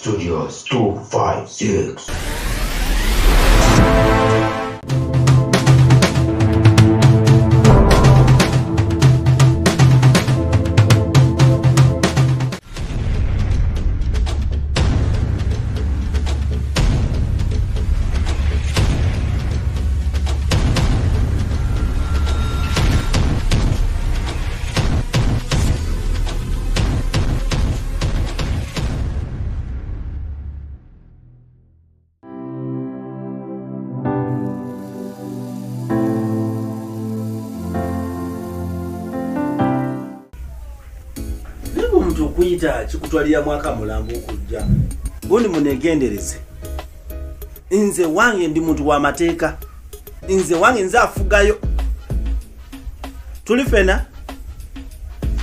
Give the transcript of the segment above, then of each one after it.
Studios 256. Okuyita kikutwalira mwaka mulambo okujja gundi munegendereze. Nze wange ndi muntu wa mateeka, nze wange nze afugayo. Tuli fena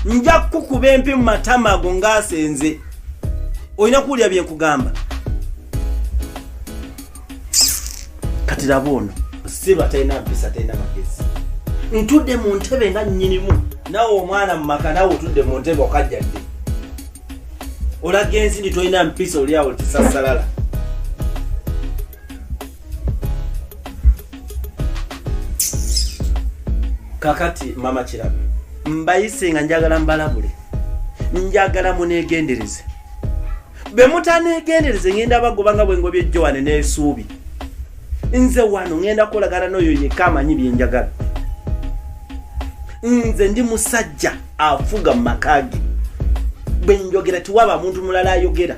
nja kukuba empi mu matama ago ng'asenze. Olina kuwulira bye nkugamba. Kati laba ono siba talina mpisa, talina magezi. Ntudde mu ntebe nga nnyinimu, nawe omwana mu maka nawe otudde mu ntebe okajjadde. Olaga ensi nti tolina mpisa, oli awo tisasalala. Kakati mama Kirabo, mbayise nga njagala mbalabule, njagala muneegendereze. Bwe mutaneegendereze ngenda bagoba nga bwe ngobye Joan n'esuubi. Nze wano ngenda kukolagana n'oyo yekka amanyi bye njagala. Nze ndi musajja afuga mu maka ge. Bwe njogera tiwaba muntu mulala ayogera.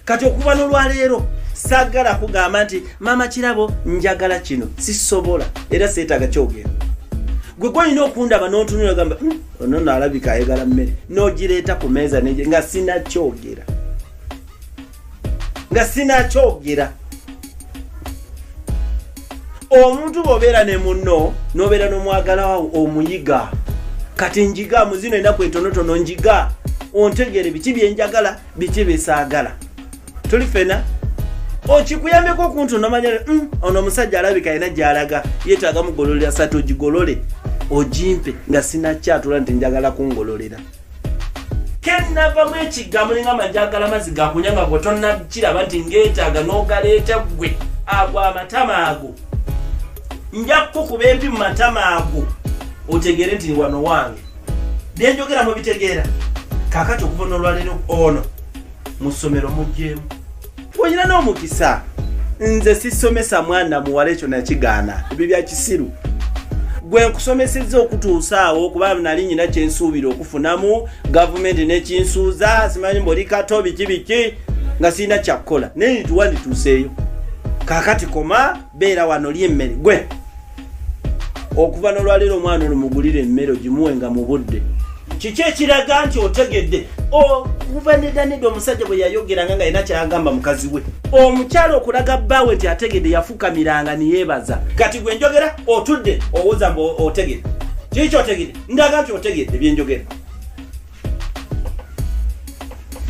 Kati okuva n'olwaleero saagala kugamba nti mama Kirabo njagala kino, sisobola era seetaaga kyogera. Gwe gw'olina okundaba n'otunula ogamba ono nno alabika ayagala mmere, n'ogireeta ku mmeeza nga sinakyogera, nga sinakyogera. Omuntu bw'obeera ne munno n'obeera n'omwagala wawo omuyiga. Kati njiga mu zino ennaku entonotono, njiga ontegeere biki bye njagala, biki bye saagala. Tuli ffenna okikuyambeko okuntu nomanya ono omusajja alabika alina gy'alaga, yeetaaga mugololera satu, ogigolole ogimpe nga sinakyatula nti njagala kungololera. Kennavamu ekigambo ne ngamba njagala mazzi ga kunywa nga gwe tonnakiraba nti ngeetaaga, n'ogaleeta ggwe ago amatama ago. Nja kukuba empi mu matama ago otegeere nti wano wange. Bye njogera mubitegeera. Kaakati okuva n'olwaleero ono mu ssomero muggyemu. Olina n'omukisa, nze sisomesa mwana muwala, ekyo nakigaana, ebyo bya kisiru. Gwe nkusomesezza okutuusa awo kuba nali nyina kye nsuubira okufunamu, gavumenti n'ekinsuuza, simanyi mboli kato biki biki, nga sirina kyakukola naye nituwa ndituuseeyo. Kaakati koma beera wano lya emmere. Gwe okuva n'olwaleero omwana ono mugulire emmere ogimuwe nga mu budde. Kiki ekiraga nti otegedde? Okuva nedda nedda omusajja bwe yayogeranga nga alina ky'agamba mukazi we, omukyala okulaga bbaawe nti ategedde yafukamiranga ne yeebaza. Kati gwe njogera otudde owoza mbu otegedde. Kiki ky'otegedde? Ndaga nti otegedde bye njogera.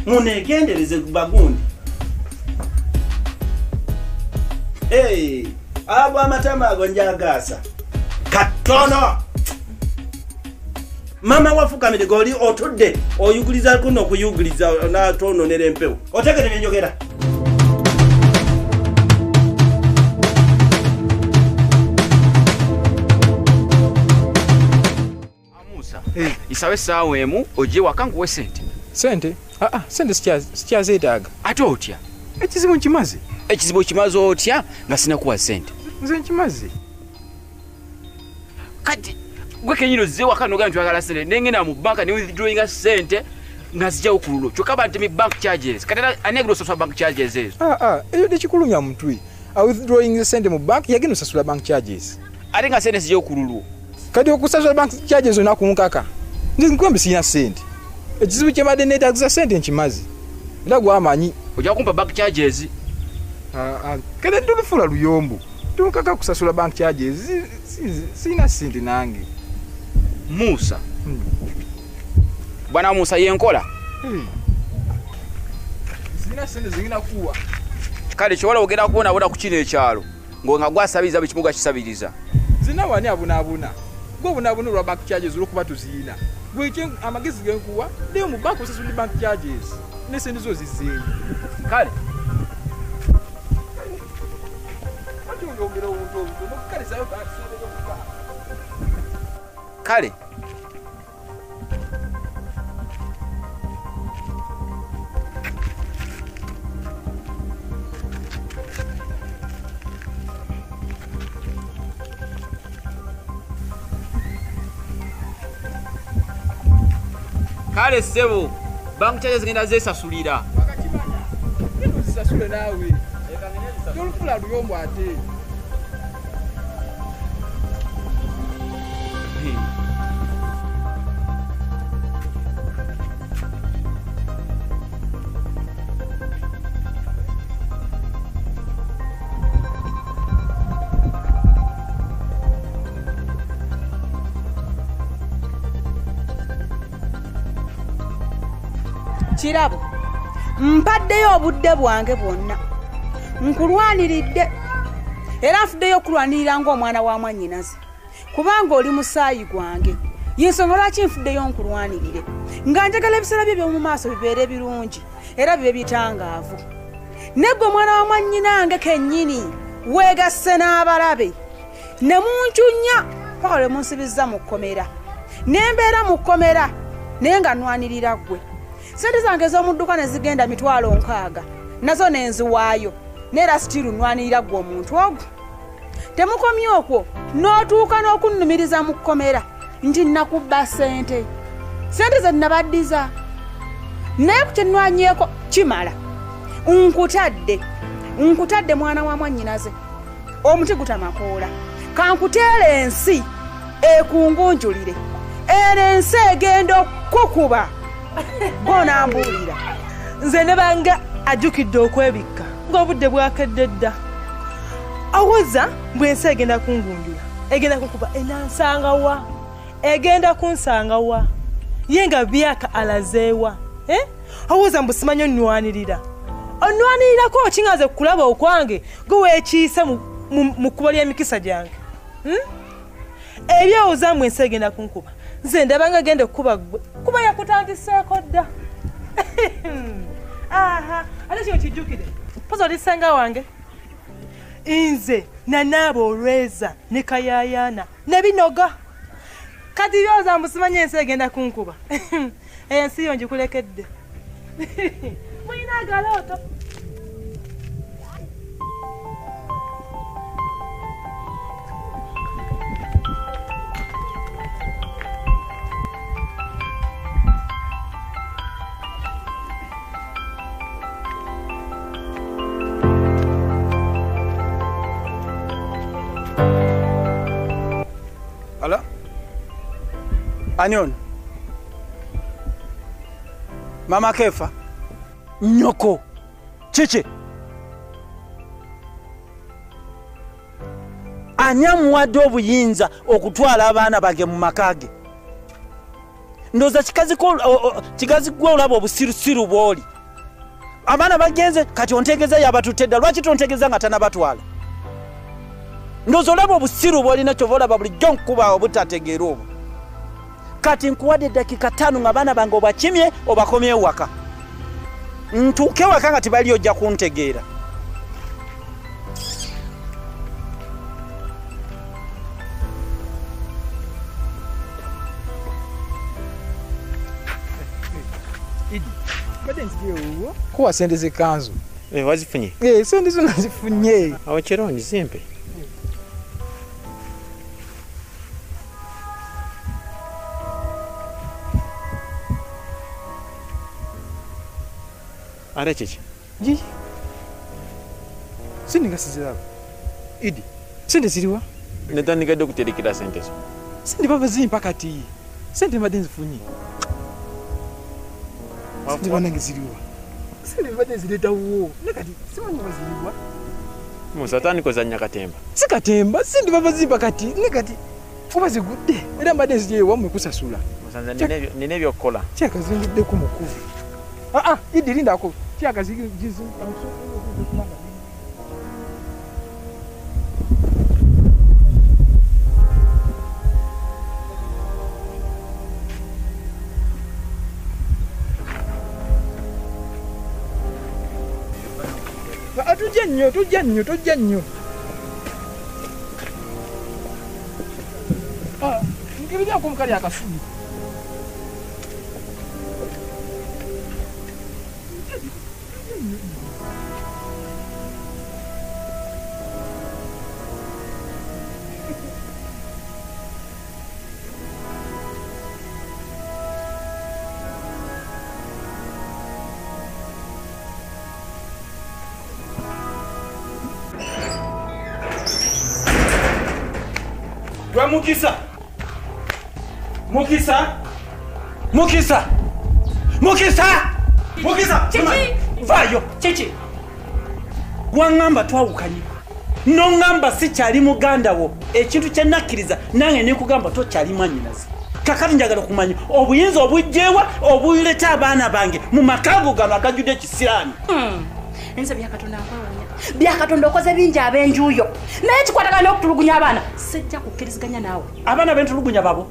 Muneegendereze bagundi. Ago amatama ago njagaasa katono. Mama wafukamire goli otudde oyuguliza kuno okuyuguliza n'atononera empewo. Otegedde bye njogera. Musa, isawe essaawa emu ojje waka nkuwe sente. Sente? Aa, sente sikyazeetaaga. Ate otya? Ekizibu nkimaze. Ekizibu okimaze otya nga sinakuwa sente? Nze nkimaze. Kati gwe kenyini ozze waka n'ogamba nti oyagala sente, nengenda mu banka ne withdrawinga sente nga zijjawo ku lulwo. Kyokka bantemi bank charges. Kati ani agenda osasula bank charges ezo? Aa, eyo tekikulumya mutwe. A withdrawing sente mu bank yagenda osasula bank charges. Ate nga sente zijjawo ku lulwo. Kati okusasula bank charges olina kunkaka. Nze nkugambe sirina sente. Ekizibu kye mbadde neetaagiza sente nkimaze. Era gwamanyi. Ojja kumpa bank charges. Aa, kale tulufuula luyombo. Tunkaka kusasula bank charges. Sirina sente nange. Musa. Bwana Musa yenkola. Sirina sente zingina kuwa. Kale kyola ogenda kubonabona ku kino ekyalo nga gwasabiriza buli kimu gwakisabiriza. Zina wani abonaabona. Gwe obonaabona olwa bank charges olwokuba tuziina. Gwe amagezi ge nkuwa ddeyo mu banka osasule bank charges ne sente zo zizzeeyo. Kale Lwaki oyogera obuntu obutono okukalizayo sente z'okufa? Kale kale ssebo, bank charges ngenda zeesasulira. Wakakimanya genda ozisasule naawe. Tolufula luyombo ate. Kirabo, mpaddeyo obudde bwange bwonna, nkulwaniridde era nfuddeyo okulwanirira ng'omwana wa mwannyinaze, kubanga oli musaayi gwange. Y'ensonga lwaki nfuddeyo nkulwanirire, nga njagala ebiseera byo eby'omu maaso bibeere birungi era bibe bitangaavu. Ne ggwe omwana wa mwannyinange kennyini weegasse n'abalabe ne muncunya paka lwe munsibizza mu kkomera, ne mbeera mu kkomera naye nga nnwanirira ggwe. Sente zange ez'omu dduka ne zigenda 60,000 nazo ne nziwaayo, neera sitiiru nnwanirira ggwe omuntu ogwo. Temukomye okwo n'otuuka n'okunnumiriza mu kkomera nti nnakubba ssente. Ssente ze nnabaddiza, naye ku kye nnwanyeeko kimala. Nkutadde mwana wa mwannyinaze, omuti gutamakoola. Kankuteere ensi ekungunjulire, era ensi egenda okukuba. Gonambuulira. Nze ne banga ajjukidde okwebikka ng'obudde bwakedde dda. Awoza mbwe ensi egenda kungunjula, egenda kukuba, enansangawa, egenda kunsangawa. Ye nga byaka alazeewa. Awoza mbu simanyi onnwanirira. Onnwanirirako ki nga nze kulaba okwange gwe weekiise mu kkubo ly'emikisa gyange? Ebyowoza mbu ensi egenda kunkuba. Nze ndaba nga genda okukuba ggwe, kuba yakutandiseeko dda. Aha, ate kino kijjukire, mpozi oli ssenga wange. Nze nanaaba olweza ne kayaayaana ne binoga. Kati byoza mbu simanyi ensi egenda kunkuba. Ensi yo ngikulekedde. Mulina agalooto. Ala? Ani ono? Mama Kefa? Nnyoko. Kiki? Ani amuwadde obuyinza okutwala abaana bange mu maka ge? Ndowooza kikazi gwe olaba obusirusiru bw'oli. Abaana bagenze kati ontegeeza yabatutte dda, lwaki tontegeeza nga tannabatwala? Ndowooza olaba obusiru bw'olina kyova olaba bulijjo nkuba obutategeera obwo. Kati nkuwadde eddakiika 5 ng'abaana bange obakimye obakomye ewaka. Ntuuke ewaka nga tebaliyo ojja kuntegeera. Idi, mbadde nzijeewo kuwa sente z'ekkanzu. Wazifunye? Sente zo nazifunye. Awo kirungi zimpe. Ate kiki? Gigi. Sente nga siziraba. Idi, sente ziriwa? Natandika dda okuterekera sente zo. Sente bava zimpa kati. Sente mbadde nzifunye. Sente bannange ziriwa? Sente mbadde nzireeta wuwo. Naye kati simanyi oba ziriwa. Musa atandika ozannya katemba. Si katemba, sente bava zimpa kati. Naye kati oba zigudde. Era mbadde nzijeewo wammwe kusasula. Musa nze nina ebyokukola. Kyakazinguddeko mukubi. Idi lindako. Tojja nnyo, tojja nnyo, tojja nnyo. Nkebirako mukali akasubi. Mukisa! Mukisa! Mukisa! Mukisa! Mukisa! Kiki? Vaayo! Kiki? Waŋŋamba twawukanye. N'oŋŋamba sikyali muganda wo. Ekintu kye nakkiriza nange ne nkugamba tokyali mwannyinaze. Kaakati njagala okumanya obuyinza obujjeewa obuleeta abaana bange mu maka go gano agajjudde ekisiraani. Nze Byakatonda nkwewuunya. Byakatonda okoze bingi ab'enjuyo. Naye kikwatagana n'okutulugunya abaana. Sijja kukkiriziganya naawe. Abaana bentulugunya babo.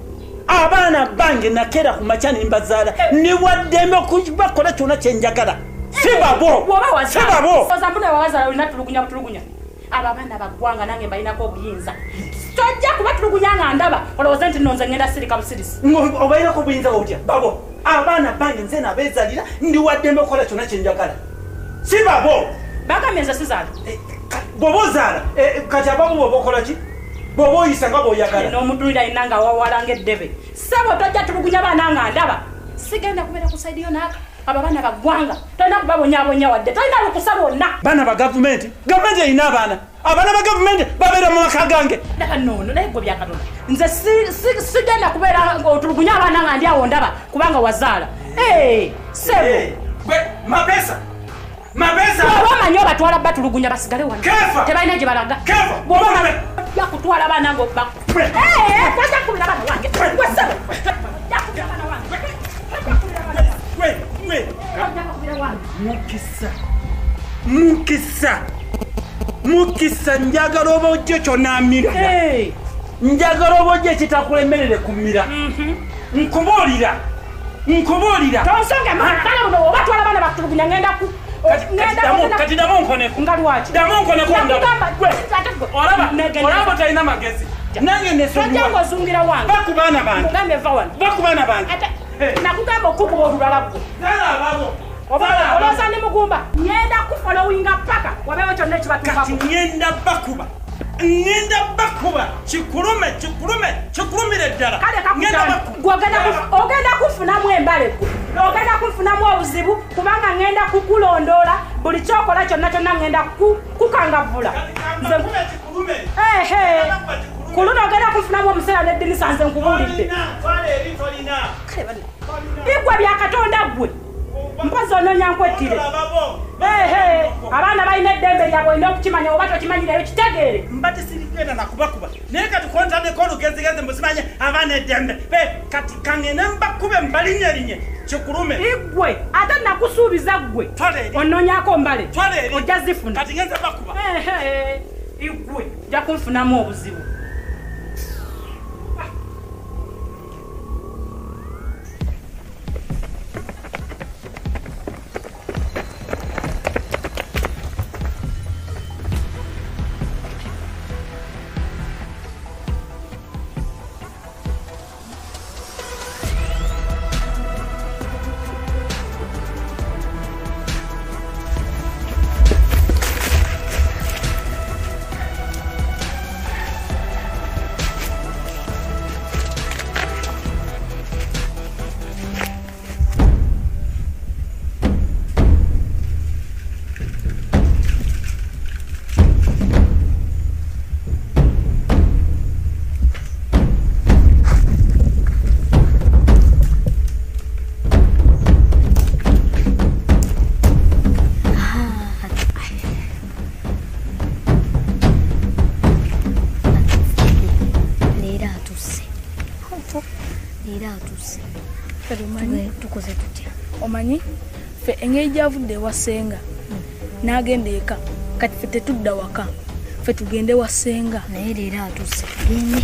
Abaana bange nakeera ku makya ne mbazaala. Ni waddembe okubakola kyonna kye njagala. Si babo. Si babo. Oza mbona wabazaala olina tulugunya butulugunya. Abo abaana baggwanga nange mbalinako obuyinza. Tojja kubatulugunya nga ndaba. Olowooza nti nno nze ngenda sirika busirisi. Obalinako obuyinza otya? Babo. Abaana bange nze nabeezaalira ndi waddembe okukola kyonna kye njagala. Si babo. Bagambye nze sizaala. Bw'oba ozaala, kati abamu bw'oba okola ki? Bw'oba oyisa nga bw'oyagala. N'omudulira yenna nga wawala ng'eddebe. Ssebo tojja tulugunya baana nga ndaba. Sigenda kubeera ku sayidi yo n'aka. Abo abaana baggwanga. Tolina kubabonyaabonya wadde. Tolina lukusa lwonna. Baana ba gavumenti. Gavumenti erina abaana. Abaana ba gavumenti babeera mu maka gange. Ndaba nno naye ggwe Byakatonda. Nze sigenda kubeera ng'otulugunya abaana nga ndi awo ndaba kubanga wazaala. Ssebo. Gwe mapesa. Mapesa. Bw'oba omanyi obatwala batulugunya basigale wano. Tebalina gye balaga. Bw'oba omanyi ojja kutwala abaana ng'obba. Tojja kukubira abaana wange. Gwe ssebo. Ojja kukubira abaana wange. Tojja kukubira abaana wange. Tojja kukubira wange. Mukisa. Mukisa. Mukisa njagala oba ojje ky'onaamira. Njagala oba ojje ekitakulemerere kumira. Nkubuulira. Nkubuulira. Tonsonge kale buno obatwala abaana bakutulugunya ngenda ku Kati ddamu nkoneko. Nga lwaki? Ddamu nkoneko ndaba. Olaba, olaba talina magezi. Nange nesonyiwa. Tojja ng'ozungira wange. Va ku baana bange. Nkugambye va wano. Va ku baana bange. Ate nakugamba okukuba olulala ggwe. Zaala ababo. Olowooza ndi mugumba. Ngenda kufolowinga paka wabeewo kyonna ekibatuukako. Kati ngenda bakuba. Ngenda bakuba. Kikulume, kikulume, kikulumire ddala. Kale kakutanda. Ggwe ogenda kufunamu embale ggwe. Ogenda kufunamu obuzibu kubanga ngenda kukulondoola buli ky'okola kyonna kyonna ngenda kukangavvula. Ku luno ogenda kufunamu omuseera n'eddinisa nze nkubuulidde. Ggwe Byakatonda ggwe. Mpozi onoonya nkwettire. Abaana balina eddembe lyabwe olina okukimanya oba tokimanyireyo kitegeere. Mbadde sirigenda nakubakuba naye kati kontaddeko olugezigezi mbusimanye abaana eddembe. Kati kangende mbakube mbalinnyelinye kikulume. Ggwe ate nakusuubiza ggwe. Onoonyaako mbale. Ojja zifuna. Kati ngenze bakuba. Ggwe ojja kunfunamu obuzibu. Tukoze tutya? Omanyi ffe engeri gy'avudde ewa ssenga n'agenda eka, kati ffe tetudda waka, ffe tugende wa ssenga. Naye leero atuuse, tugende.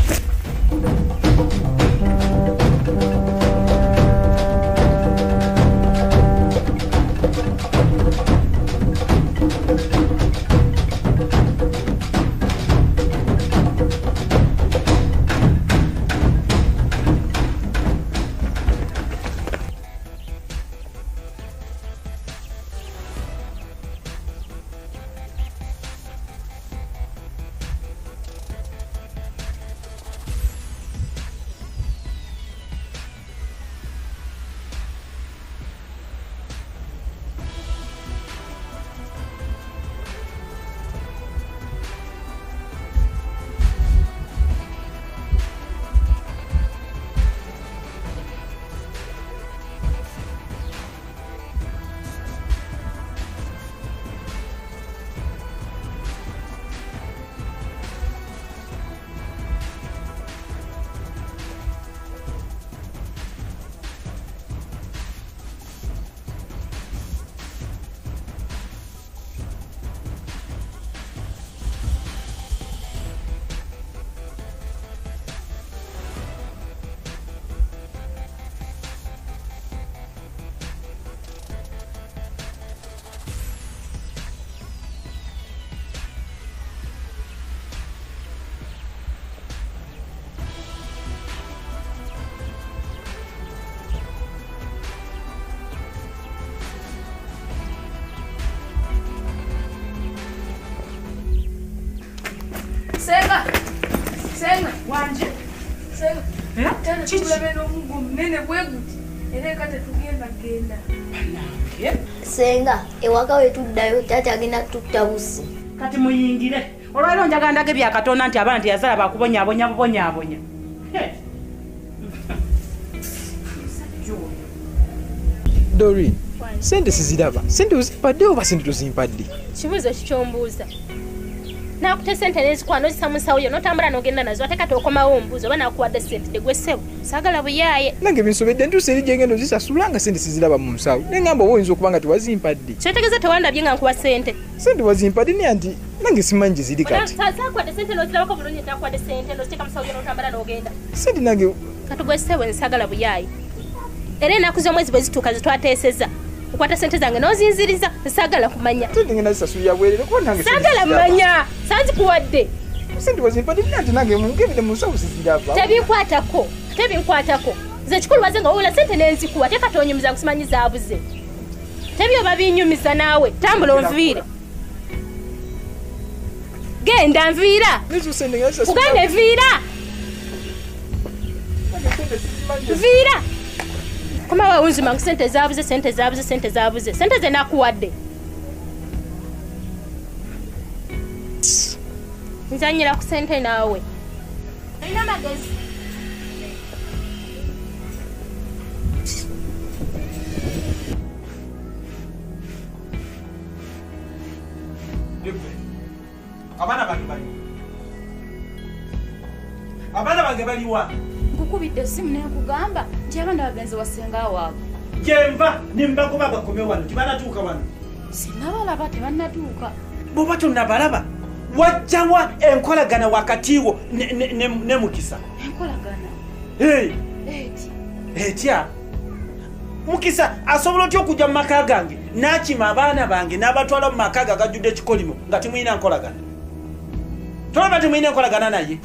Tulabe n'omugu omunene bwe guti era eka tetugenda genda. Senga ewaka we tuddayo taata agenda tutta busi. Kati muyingire. Olwaleero njagala ndage bya Katonda nti abaana teyazaala bakubonyaabonya bubonyaabonya. Doreen, sente siziraba. Sente ozimpadde oba sente tozimpadde? Kibuuzo kikyombuuza. Nakutte sente n'ezikuwa n'ozissa mu nsawo yo n'otambula n'ogenda nazo ate kati okomawo ombuuza oba nakuwadde sente gwe ssebo. Saagala buyaaye. Nange binsobedde ntuuse eri gye ngenda ozisasula nga sente siziraba mu nsawo. Ne ngamba oba oyinza okuba nga tewazimpadde. Kyotegeeza tewandabye nga nkuwa sente. Sente wazimpadde naye anti nange simanyi gye ziri kati. Saakuwadde sente n'ozirabako bulungi ntakuwadde sente n'oziteeka mu nsawo yo n'otambula n'ogenda. Sente nange. Kati gwe ssebo nsaagala buyaaye. Era ennaku z'omwezi bwe zituuka ze twateesezza. Okwata sente zange n'ozinziriza saagala kumanya. Sente ngenda zisasulira bwerere kuba nange saagala manya sanzikuwadde. Sente wazimpadde naye anti nange mungebire mu nsawo siziraba. Tebinkwatako, tebinkwatako. Nze ekikulu waze nga wola sente n'enzikuwa ate kati onyumiza nkusimanyi zaabuze. Tebyo babinyumiza naawe tambula onviire. Genda nviira. Kugende nviira. Nviira. Koma wawunzima sente zaabuze sente zaabuze sente zaabuze sente ze nakuwadde. Nzanyira ku sente naawe. Olina amagezi. Abaana bange baliwa. Abaana bange baliwa. Nkukubidde essimu ne nkugamba nti abaana bagenze wa ssenga waabwe. Gyenva ne mbagoba bakome wano tebanatuuka wano. Sinnabalaba tebannatuuka. Bw'oba tonnabalaba wajjawa enkolagana wakati wo ne Mukisa. Enkolagana? Eti. Etya? Mukisa asobola otya okujja mu maka gange n'akima abaana bange n'abatwala mu maka ge agajjudde ekikolimo nga temulina nkolagana? Tolaba temulina enkolagana naye?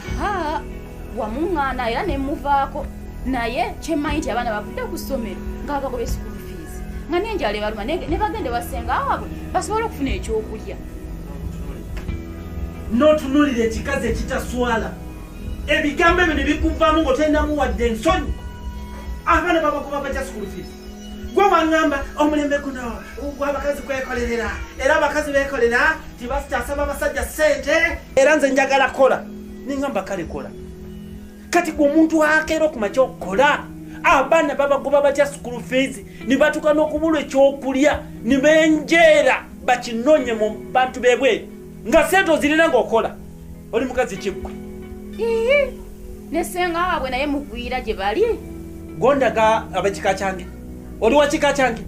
Wamuŋŋaana era ne muvaako naye kyemmanyi nti abaana bavudde ku ssomero nga bagoba school fees nga n'enjala ebaluma ne bagende basenga waabwe basobole okufuna ekyokulya. N'otunuulira ekikazi ekitaswala ebigambo ebyo ne bikuvaamu ng'otalinamu wadde ensonyi. Abaana babagoba batya school fees? Gwe waŋŋamba omulembe guno gw'abakazi kwekolerera era abakazi beekolera tibasikyasaba abasajja ssente era nze njagala kola. Ningamba kale kola. Kati gwe omuntu akeera okumakya okukola abaana babagoba batya school fees ne batuuka n'okubulwa ekyokulya ne benjeera bakinonye mu bantu bebweru nga sente ozirina ng'okola. Oli mukazi kiggwe. Ne ssenga waabwe naye mugwira gye bali. Gondaga ab'ekika kyange. Oli wa kika kyange.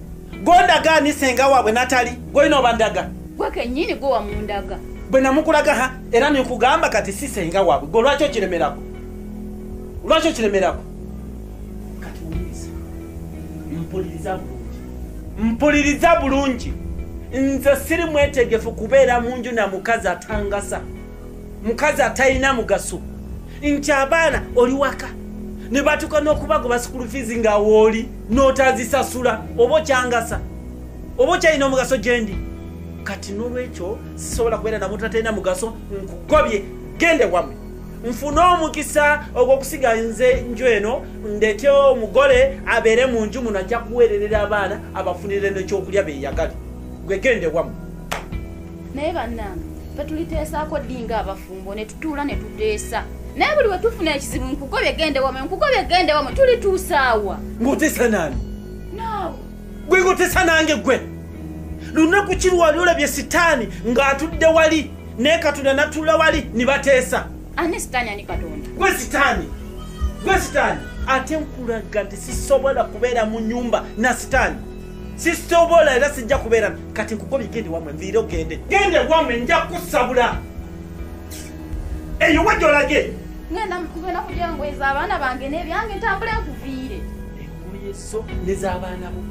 Gondaga ani ssenga waabwe n'atali gw'olina obandaga. Gwe kennyini gwe wamundaga. Bwe namukulaga era nekugamba kati si ssenga waabwe gwe lwaki okiremerako? Lwaki okiremerako? Kati wuliriza. Mpuliriza bulungi. Mpuliriza bulungi. Nze siri mwetegefu kubeera mu nju na mukazi atangasa. Mukazi atalina mugaso. Nti abaana oli waka. Ne batuuka n'okubagoba school fees nga wooli n'otazisasula oba okyangasa. Oba okyalina omugaso gye ndi. Kati n'olwekyo sisobola kubeera na muntu atalina mugaso nkugobye gende wammwe. Nfune omukisa ogw'okusiga nze nju eno ndeete omugole abeere mu nju muno ajja kuweererera abaana abafunire n'ekyokulya beeyagale. Gwe gende wammwe. Naye bannange ffe tuliteesaako ddi ng'abafumbo ne tutuula ne tuteesa. Naye buli we tufuna ekizibu nkugobye gende wammwe nkugobye gende wammwe tulituusaawa. Ng'oteesa nani? Naawe. Gwe ng'oteesa nange gwe. Lunaku ki lwali olabye sitaani ng'atudde wali ne Katonda n'atuula wali ne bateesa? Ani sitaani ani Katonda? Gwe sitaani. Gwe sitaani. Ate nkulaga nti sisobola kubeera mu nnyumba na sitaani. Sisobola era sijja kubeera. Kati nkugobye gende wammwe nviire ogende. Gende wammwe nja kusabula. Eyo wajja olage. Ngenda kujja ngweza abaana bange n'ebyange ntambule nkuviire. Engoye zo n'ez'abaana bo.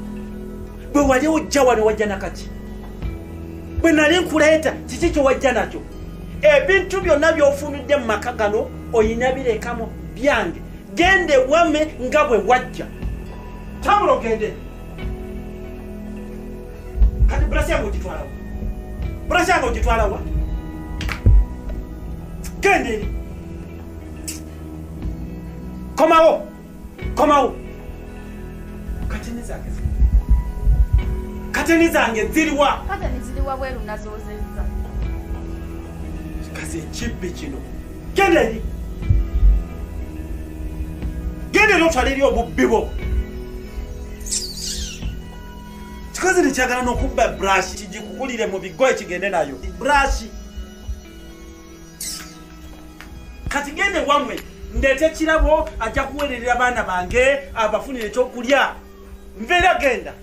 Bwe wali ojja wano wajja nakaki? Bwe nali nkuleeta kiki kye wajja nakyo? Ebintu byonna by'ofunidde mu maka gano oyina birekamu byange. Gende wamme nga bwe wajja. Tambula ogende. Kati burasi yange ogitwala wa? Burasi yange ogitwala wa? Gende eri. Komawo. Komawo. Kateni zange ziriwa. Kateni ziriwa bweru nazoozezza. Kazi ekibbi kino. Genda eri. Genda eri otwale eri obubbi bwo. Kikazi nekyagala n'okubba brush kigikukulire mu bigoye kigende nayo. Brush. Kati gende wamwe ndeete kirabo ajja kuweerera abaana bange abafunire ekyokulya. Nveera genda.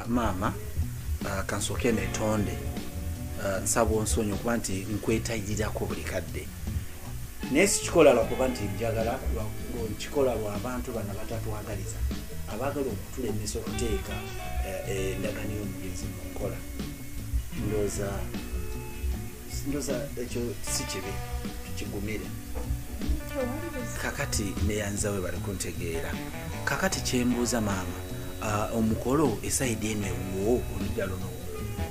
Maama, kansooke neetonde nsaba onsonyi okuba nti nkwetayirirako buli kadde, naye sikikola lwakuba nti njagala, nkikola lw'abantu bano abatatwagaliza abaagala okutulemesa okuteeka endagaano y'omugenzi mu nkola. Ndowooza ekyo si kibi, tukigumire. Kakati neyanza we bali kuntegeera. Kakati kyembuuza maama, omukolo esayidi eno ewuwo oludda luno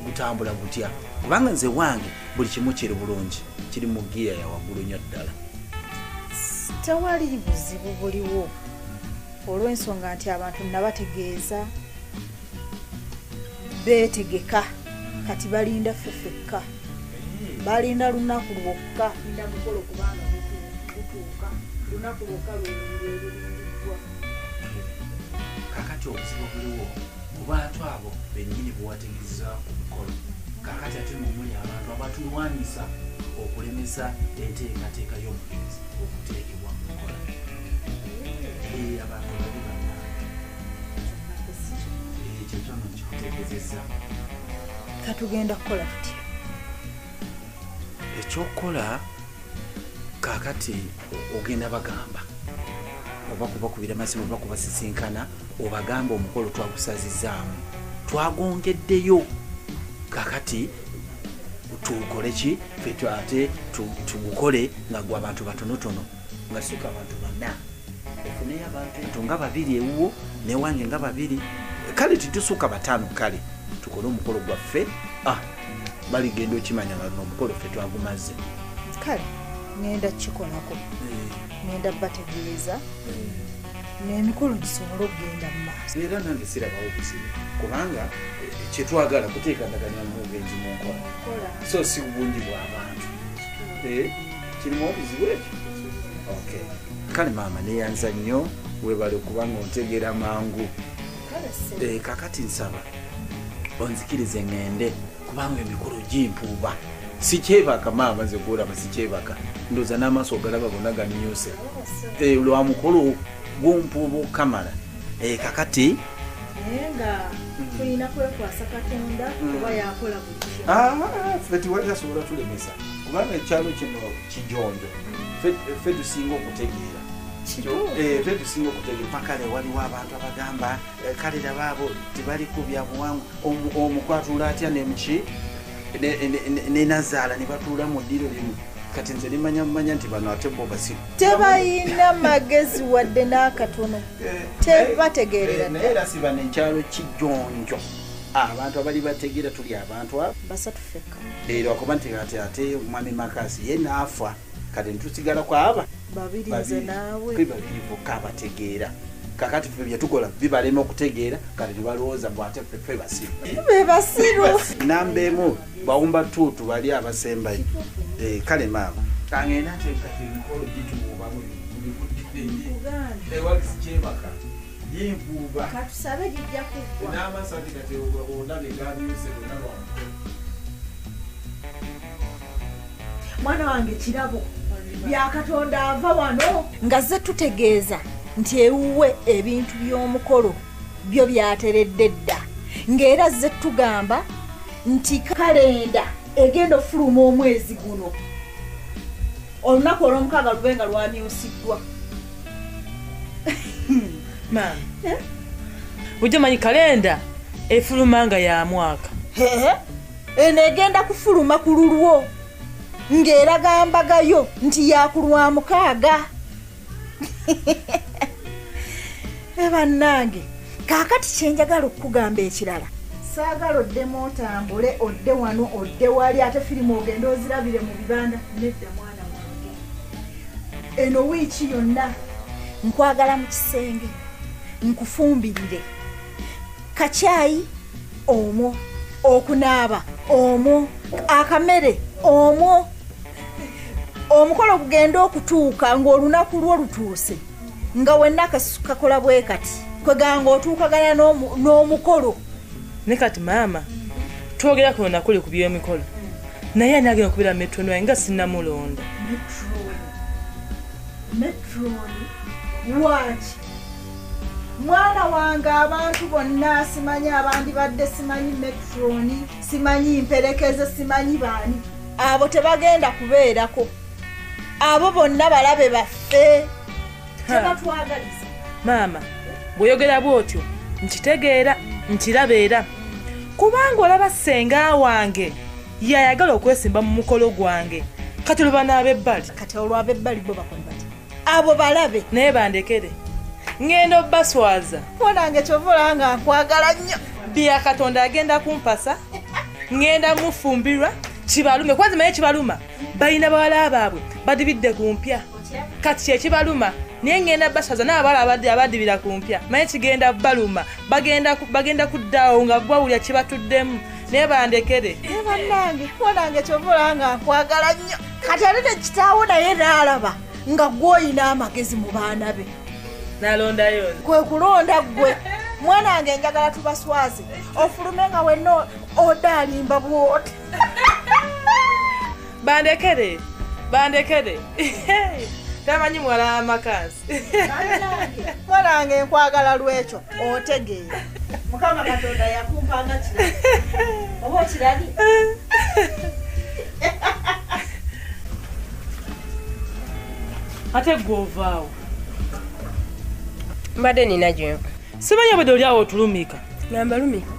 gutambula gutya? Kubanga nze wange buli kimu kiri bulungi, kiri mu ggiya ya waggulu nnyo ddala. Tewali buzibu buliwo olw'ensonga nti abantu nabategeeza beetegeka, kati balinda ffe ffekka, balinda lunaku lwokka. Linda mukolo kubanga gutuuka, lunaku lwokka lwe lulindiddwa. Kakati obuzibu buliwo mu bantu abo bennyini bwewategeeza ku mukolo. Kakati ate mumuli abantu abatulwanyisa okulemesa enteekateeka y'omugenzi okuteekebwa mu nkola. Abantu babi bannange, ekyo kyono nkikutegeezezza. Katugenda kukola tutya? Ekyokukola kakati ogenda bagamba oba kubakubira masimu oba kubasisinkana, obagamba omukolo twagusazizaamu, twagongeddeyo. Kakati tukole ki ffe ate tugukole nga gwe abantu batonotono, nga ssuka abantu bana, ofuneyo abantu nga babiri ewuwo newange nga babiri, kale tetusukka bataano, kale tukole omukolo gwaffe. Baligenda okimanya nga luno omukolo ffe twagumaze. Kale ngenda kikolako, ngenda bategeeza n'emikolo gisobole okugenda mu maaso. Era nange sirabawo buzibu kubanga kyetwagala kuteeka ndagaano y'omugenzi mu nkola, so si bungi bw'abantu. Kirimu obuzibu ekyo? Okay. Kale maama neyanza nnyo, weebale kubanga ontegeera mangu. Kakati nsaba onzikirize ŋŋende kubanga emikolo gimpuuba. Sikyebaka maama, nze gwolaba sikyebaka, ndowooza n'amaaso ogalaba gonna gamyuse lwa mukolo gumpuuba okukamala. Kakati naye nga tulina kwekwasa Katonda kuba yakola buli kimu. Ffe tewali asobola tulemesa kubanga ekyalo kino kijonjo, ffe tusinga okutegeera. Ffe tusinga okutegeera pakale waliwo abantu abagamba kale laba abo tebali ku byabuwangwa omukwatula atya nemuki nenazaala ne batuula mu ddiro limu kati nze nimanya mumanya nti bano ate bo basiru tebayina magezi wadde n'akatono tebategeerera naye era si bano ekyalo kijjonjo abantu abali bategeera tuli abantu abo basatu ffekka leero akuba nti kati ate omwami Makasi ye naafa kati ntusigala kwaba babiri nze naawe tuli babiri bokka abategeera kakati ffe bye tukola bibalema okutegeera kati tebalowooza mbu ate ffe basiru be basiru namba emu bawumba ttuutu bali abasembayo kale maama kangenda nte kati emikolo gituwubamu ewakikyebaka gimpuuba katusabe gijja kuggwa n'amasati kati olaba egamyuse gonna lwamukolo mwana wange kirabo Byakatonda ava wano nga ze tutegeeza nti ewuwe ebintu by'omukolo byo byateredde dda ng'era ze tugamba nti kalenda egenda ofuluma omwezi guno olunaku olwomukaaga lube nga lwamyusiddwa. Maama, ujja manyi kalenda efuluma nga ya mwaka. Eno egenda kufuluma ku lulwo ng'eraga mbagayo nti yakulwa mukaaga. Bannange kaakati kye njagala okukugamba ekirala saagala oddemu otambule odde wano odde wali ate firimu ogende ozirabire mu bibanda. Nedda mwana wange, eno wiiki yonna nkwagala mu kisenge nkufumbirire kacyayi omwo, okunaaba omwo, akamere omwo, omukolo gugenda okutuuka ng'olunaku lwo lutuuse nga wenna kakola bwe kati kweganga otuukagana n'omukolo. Ne kati maama twogera ku nakuli ku by'emikolo naye ani agenda okubeera metron wange nga sinnamulonda? Metron waki? Mwana wange abantu bonna simanyi abandi badde simanyi metroni simanyi mperekeze simanyi baani abo tebagenda kubeerako abo bonna balabe baffe tebatwagaliza. Maama bw'oyogera bw'otyo nkitegeera nkirabeera kubanga olaba ssenga wange yayagala okwesimba mu mukolo gwange kati olwo banaab'ebbali kati olwo ab'ebbali bo bakola batya? Abo balabe naye bandekere ngenda obbaswaza. Mwanange kyova olaba nga nkwagala nnyo. Byakatonda agenda kumpasa ngenda mufumbirwa kibalume kwanza naye kibaluma balina bawala baabwe badibidde ku mpya kati kyekibaluma naye ngenda baswaza n'abawala abadibira ku mpya naye kigenda baluma bagenda kuddaawo nga bawulira kibatuddemu naye bandekere. Bannange mwanange kyova olaba nga nkwagala nnyo kati ate ne kitaawo naye n'alaba nga gw'olina amagezi mu baana be nalondayo kwe kulonda ggwe. Mwanange njagala tubaswaze ofulume nga wenna odaalimba bw'oti. Bandekere bandekere tamanyi muwala w'amakazi. Mwanange nkwagala lwekyo otegeera. Mukama Katonda yakumpanga kirabo oba okirabye? Ate gw'ovaawo mbadde nina gyenva simanyi obwedde oli awo otulumika. Ngamba lumika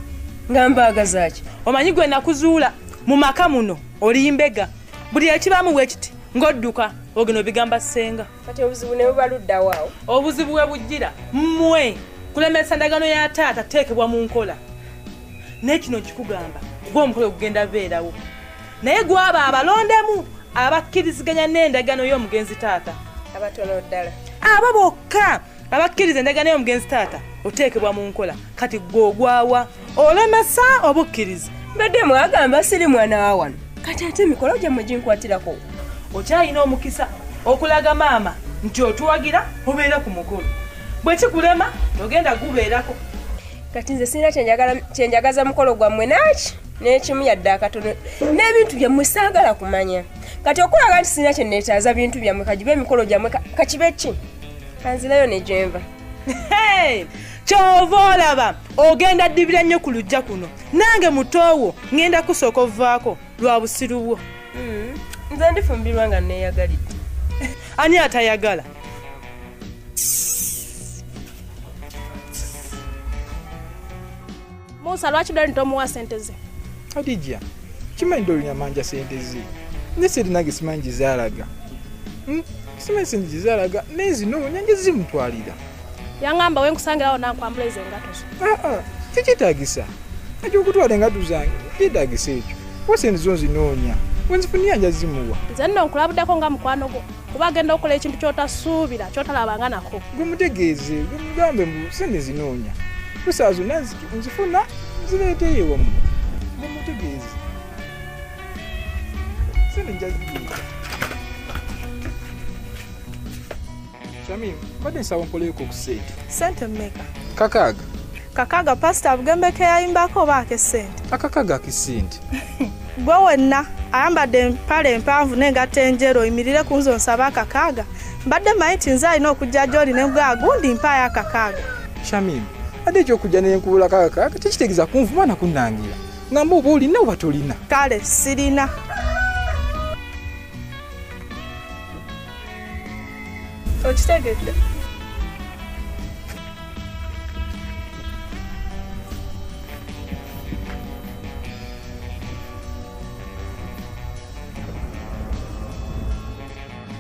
nga mbaagaza ki? Omanyi gwe nakuzuula mu maka muno oli mbega buli ekibaamu bwe kiti ng'odduka ogenda obigamba ssenga. Kati obuzibu ne buba luddawo awo? Obuzibu we bujjira mmwe kulemesa ndagaano ya taata teekebwa mu nkola naye kino nkikugamba gwe omukolo gugenda beerawo naye gwaba abalondemu abakkiriziganya n'endagaano y'omugenzi taata abatono ddala abo bokka abakkiriza endagaano y'omugenzi taata oteekebwa mu nkola kati gwe ogwawa olemesa obukkiriza. Mbadde mwagamba siri mwana wa wano kati ate emikolo gyammwe ginkwatirako. Okyalina omukisa okulaga maama nti otuwagira obeera ku mukolo bwe kikulema togenda gubeerako. Kati nze sirina kyenjagaza mukolo gwammwe naki n'ekimu yadde akatono n'ebintu byammwe saagala kumanya. Kati okulaga nti sirina kye neetaaza bintu byammwe kagibe emikolo gyammwe kakibe ki kanzirayo ne gyenva. Kyova olaba ogenda ddibira nnyo ku lujja kuno nange mutoowo ŋŋenda kusooka ovaako lwa busiru bwo. Nze ndifumbirwa nga neeyagalidde. Ani atayagala? Musa lwaki Dolly tomuwa sente ze? Hadija, kimanyi Dolly yamanja sente ze. Ne sente nange simanyi gye. Simanyi sente gye naye zinoonya nje zimutwalira. Yangamba we nkusangirawo nankwambula ezo engatto zo. Tekyetaagisa. Ekyokutwala engatto zange kyetaagisa ekyo. Kuba sente zo nzinoonya. Wenzifunira nja zimuwa. Nze nno nkulabuddeko nga mukwano gwo. Kuba agenda okukola ekintu ky'otasuubira ky'otalabanga nako. Gwe mutegeeze, gwe mugambe mbu sente zinoonya. Kusaa zonna nzifuna nzireeteyo ewammwe. Gwe mutegeeze. Sente nja zireeta. Shamim, mbadde nsaba mpoleeko ku ssente. Ssente mmeka? 6. 6 pasita Bugembeke yayimbako oba ak'essente? Akakaaga ak'essente. Gwe wenna ayambadde empale empanvu n'engatto enjeru oyimirire ku nze onsaba 6. Mbadde mmanyi nti nze alina okujja gy'oli ne gwa gundi mpaayo 6. Shamim, ate eky'okujja ne nkubula 6 tekitegeeza kunvuma na kunnangira. Ngamba oba olina oba tolina. Kale sirina. Okitegedde?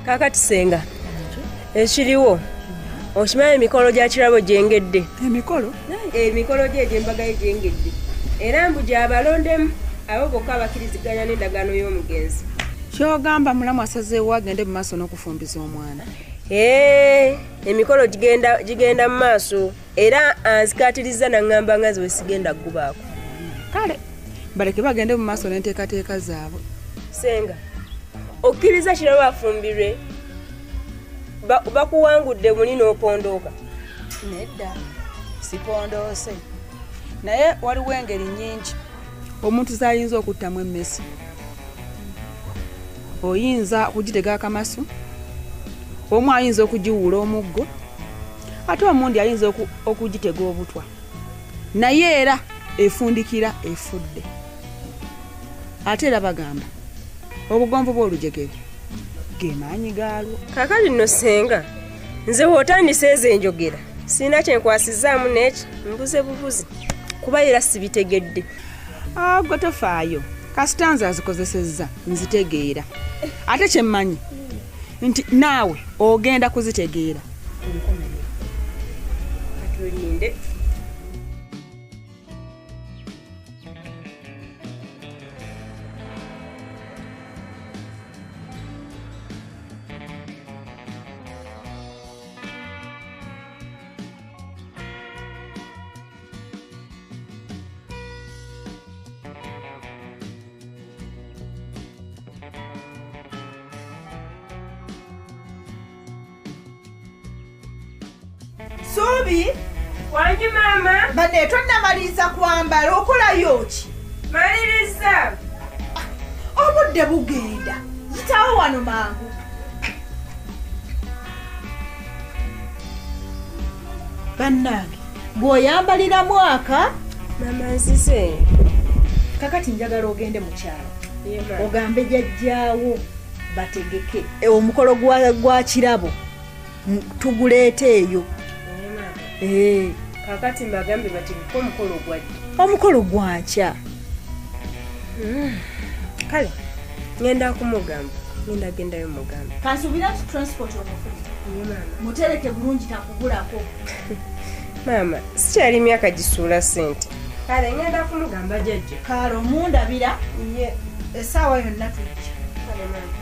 Kaakati senga, ekiriwo okimanyi emikolo gya Kirabo gyengedde. Emikolo? Emikolo gye egy'embaga ye gyengedde. Era mbu gy'abalondemu abo bokka abakkiriziganya n'endagaano y'omugenzi. Ky'ogamba mulamu asazeewo agende mu maaso n'okufumbiza omwana. Emikolo gigenda mu maaso era anzikaatiriza n'aŋŋamba nga nze bwe sigenda kugubaako. Kale baleke bagende mu maaso n'enteekateeka zaabwe. Senga, okkiriza Kirabo afumbirwe bakuwangudde muli n'opondooka? Nedda, sipondoose. Naye waliwo engeri nnyingi omuntu z'ayinza okuttamu emmese. Oyinza okugitega akamasu, omu ayinza okugiwuula omuggo, ate omundi ayinza okugitega obutwa. Naye era efundikira efudde. Ate era bagamba obugonvu bw'olujegere ge maanyi gaalwo. Kaakati nno senga, nze bw'otandise ezo enjogera sirina kye nkwasizaamu n'eki mbuze bubuzi kuba era sibitegedde. Gwe tofaayo, kasita nze azikozesezza nzitegeera. Ate kye mmanyi nti naawe ogenda kuzitegeera. Katulinde. Suubi? Wangi maama. Bane tonnamaliriza kwambala okolayo ki? Maliriza. Obudde bugenda. Yitawo wano mangu. Bannange, bw'oyambalira mwaka? Maama nzize. Kakati njagala ogende mu kyalo. Ogambe jjajjaawo bategeke omukolo gwa Kirabo tuguleete eyo. Kakati mbagambe bategeke omukolo gwa ddi? Omukolo gwa nkya. Kale ngenda kumugamba, ngenda gendayo mugamba. Kansuubira nti transport omufuna. Mutereke bulungi takugulako. Maama, sikyali myaka gisuula ssente. Kale ngenda kumugamba jjajja. Kale omundabira ye essaawa yonna tujja. Kale maama.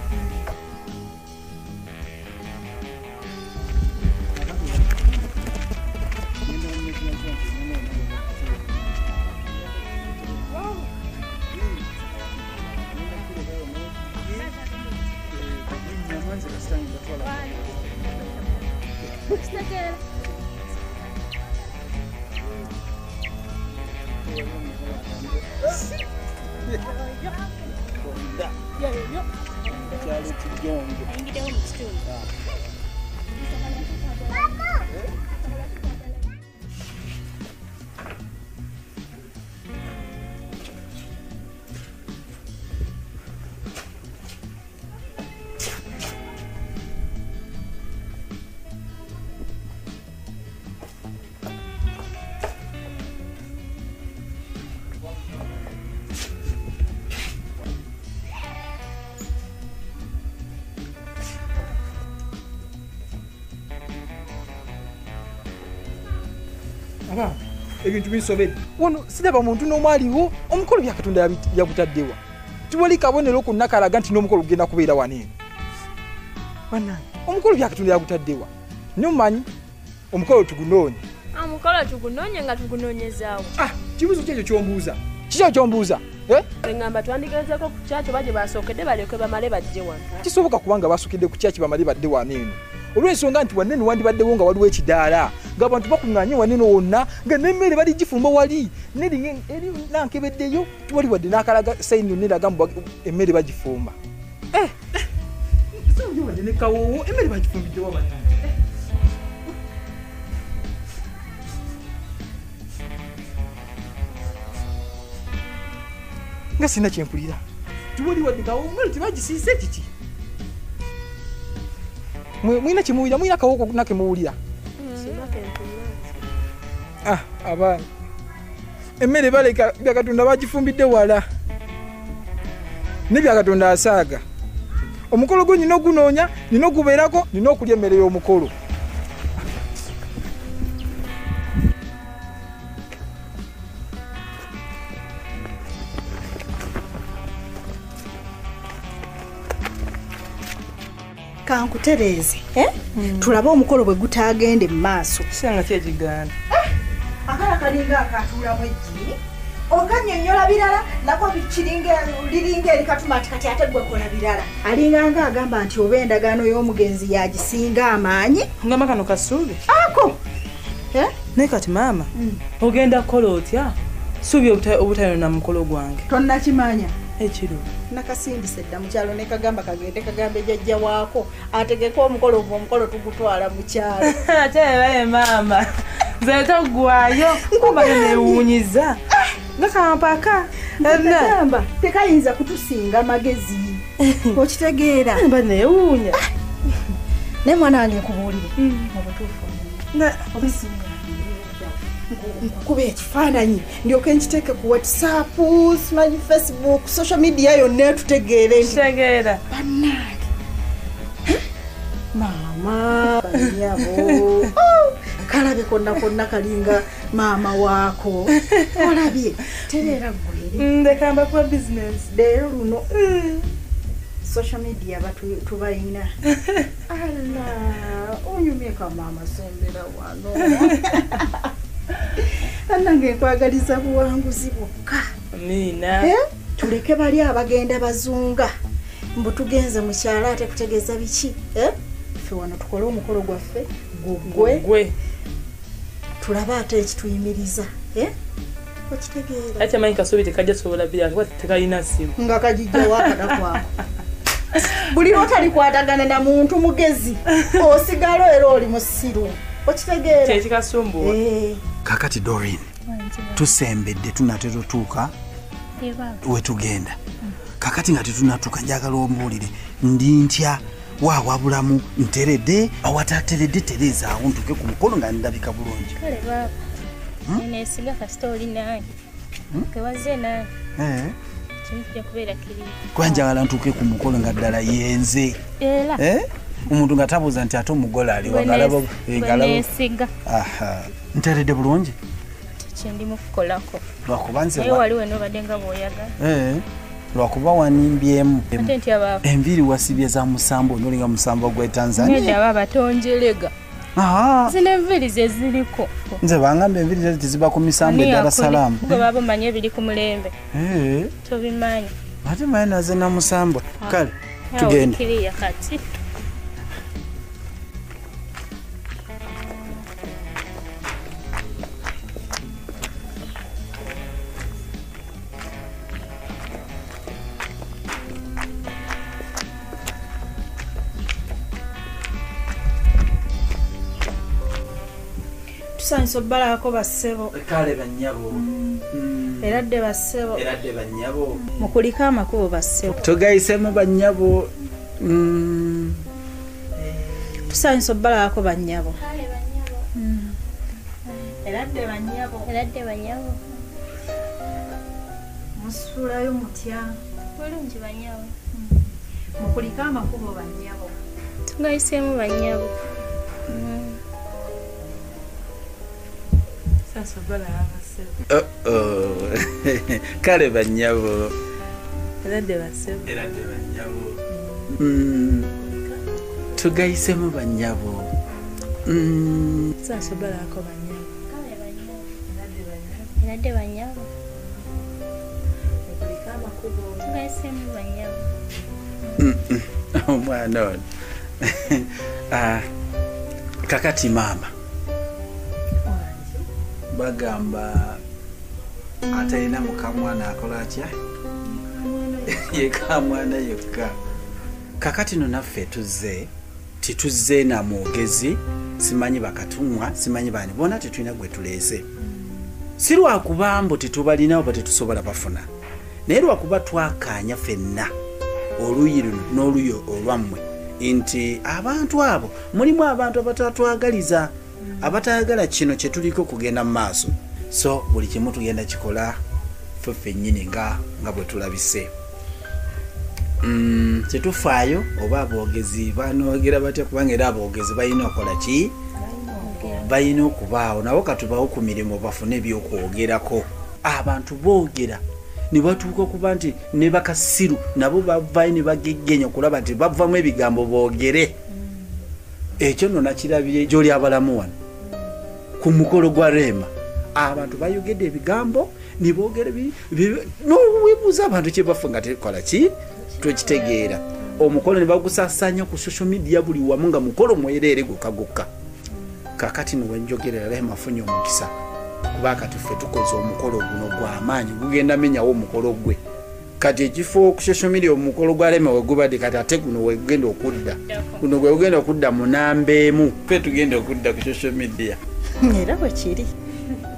Ebintu binsobedde. Wano siraba muntu n'omu aliwo, omukolo bya Katonda yagutaddewa. Tiwali kabonero konna kalaga nti n'omukolo gugenda kubeera wano eno. Bannange, omukolo bya Katonda yagutaddewa. Naye omumanyi, omukolo tugunoonye. Omukolo tugunoonye nga tugunoonyezaawo. Ah, kibuuzo ki ekyo ky'ombuuza? Kiki ekyo ky'ombuuza? Eh? Ngamba twandigezeeko ku kyaki oba gye basookedde balyoke bamale bajje wano. Kisoboka kubanga basookedde ku kyaki bamale badde wano eno. Olw'ensonga nti wanene wandibaddewo nga waliwo ekidaala ng'abantu bakuŋŋaanye wanene wonna nga n'emmere bali gifumba wali eri nankebeddeyo tiwali wadde n'akalaga sayini yonna eraga mbu emmere bagifumba. Wadde ne kawoowo emmere bagifumbiddewo bannange. Nga sirina kye mpulira. Tiwali wadde kawoowo emmere tebagisiise kiki? Mwina kimuwulira, mwina kawoko nake muwulira. Ah, abaana. Emmere baleka bya Katonda bagifumbidde wala. Ne bya Katonda asaaga. Omukolo gwo nina ogunoonya, nina ogubeerako, nina okulya emmere y'omukolo. Kankutereeze, eh? Tulabe omukolo bwe gutaagende mu maaso. Kisanga ki ekigaana? Akala kalinga akatuulamu eggi, okannyonnyola birala, nako liringa erikatuma nti kati ate gwe kola birala. Alinga nga agamba nti oba endagaano y'omugenzi yagisinga amaanyi. Ngamba kano kasuubi. Ako! Naye kati maama, ogenda kukola otya? Suubi obutayonona mukolo gwange. Tonnakimanya. Ekiro. Nakasindise dda mu kyalo ne kagamba kagende kagambe jjajja waako ategeke omukolo ogwo omukolo tugutwala mu kyalo. Ate ebaye maama, nze toggwayo nkuba neewuunyiza nga kampaka. Gamba tekayinza kutusinga magezi okitegeera. Mba neewuunya. Naye mwana wange nkubuulire mu butuufu obisinga nkukuba ekifaananyi ndyoke nkiteeke ku WhatsApp, simanyi Facebook, social media yonna etutegeere nti kitegeera. Bannange maama bannyabo kalabe konna konna kalinga maama waako olabye tereera ggwere. Ndeka mbakuwa bizinesi. Leero luno social media tubayina. Ala onyumye ka maama sembera wano. Bannange nkwagaliza buwanguzi bwokka. Amiina. Tuleke bali abagenda bazunga mbu tugenze mu kyalo ate kutegeeza biki? Ffe wano tukole omukolo gwaffe gugwe tulabe ate ekituyimiriza. Okitegeera. Ate manyi kasuubi tekajja sobola bira kuba tekalina ssimu. Nga kagijja waakada kwako. Buli lw'otalikwatagana na muntu mugezi osigala era oli musiru. Okitegeera. Kyekikasumbuwa. Kakati Doreen, tusembedde tunatera otuuka wetugenda. Kakati nga tetunatuuka njagala ombuulire ndi ntya waawabulamu nteredde awatateredde tereezaawo ntuuke ku mukolo nga ndabika bulungi. Kale baaba, neesiga kasita oli nange. Kewazze nange. Kimu kijja kubeera kiri. Kuba njagala ntuuke ku mukolo nga ddala yenze. Era. Omuntu nga tabuuza nti ate omugole aliwa neesiga. Nteredde bulungi? Kyendimu kukolako. Lwakuba nze naye waliwo eno obadde nga bw'oyagala. Lwakuba wanimbyemu. Ate nti abaava. Enviiri wasibye za musambo onolinga musambo gw'e Tanzania. Nedda baaba tonjerega. Zino enviiri ze ziriko. Nze bangamba enviiri ze teziba ku misambo e Dar es Salaam. Gwe baaba omanyi ebiri ku mulembe. Tobimanyi. Ate manyi naze na musambo. Kale tugende. Kiriya kati. Tusanyusa obbalako bassebo. Kale bannyabo. Eradde bassebo. Eradde bannyabo. Mukuliko amakubo bassebo. Tugayisemu bannyabo. Tusanyusa obbalako bannyabo. Kale bannyabo. Eradde bannyabo. Eradde bannyabo. Musulayo mutya? Bulungi bannyabo. Mukuliko amakubo bannyabo. Tugayisemu bannyabo. Kale bannyabo. Eradde bassebo. Eradde bannyabo. Tugayisemu bannyabo. Nsanyuse obalabako bannyabo. Kale bannyabo. Eradde bannyabo. Mukulike amakubo. Tugayisemu bannyabo. Omwana ono. Kakati maama. Bagamba atalina mukamwana akola atya? Yeka mwana yekka. Kakati no naffe tuzze, tituzze na mwogezi, simanyi bakatumwa, simanyi bani, bona tetulina gwe tuleese. Si lwakuba mbu tetubalina oba tetusobola bafuna. Naye lwakuba twakkaanya ffenna oluuyi luno n'oluuyi olwammwe nti abantu abo mulimu abantu abatatwagaliza, abatayagala kino kye tuliko kugenda mu maaso. So buli kimu tugenda kikola ffe ffennyini nga bwe tulabise. Tetufaayo oba aboogezi banoogera batya, kubanga era aboogezi balina okukola ki? Balina okubaawo nabo katubawo ku mirimu bafune ebyokwogerako. Abantu boogera ne batuuka okuba nti ne bakasiru nabo bavaayo ne bageggenya okulaba nti bavamu ebigambo boogere. Ekyo nno nakirabye gy'oli abalamu wano ku mukolo gwa Rema. Abantu bayogedde ebigambo ne boogera n'oweebuuza abantu kye bafa nga tekola ki? Twekitegeera. Omukolo ne bagusaasaanya ku social media buli wamu nga mukolo mwereere gwokka gwokka. Kakati nno wenjogerera Rema afunye omukisa kuba kati ffe tukoze omukolo guno gw'amaanyi gugenda menyawo omukolo gwe. Kati ekifo ku social media omukolo gwa Rema we gubadde kati ate guno we gugenda okudda. Guno gwe gugenda okudda mu namba emu. Ffe tugenda okudda ku social media. Era bwe kiri.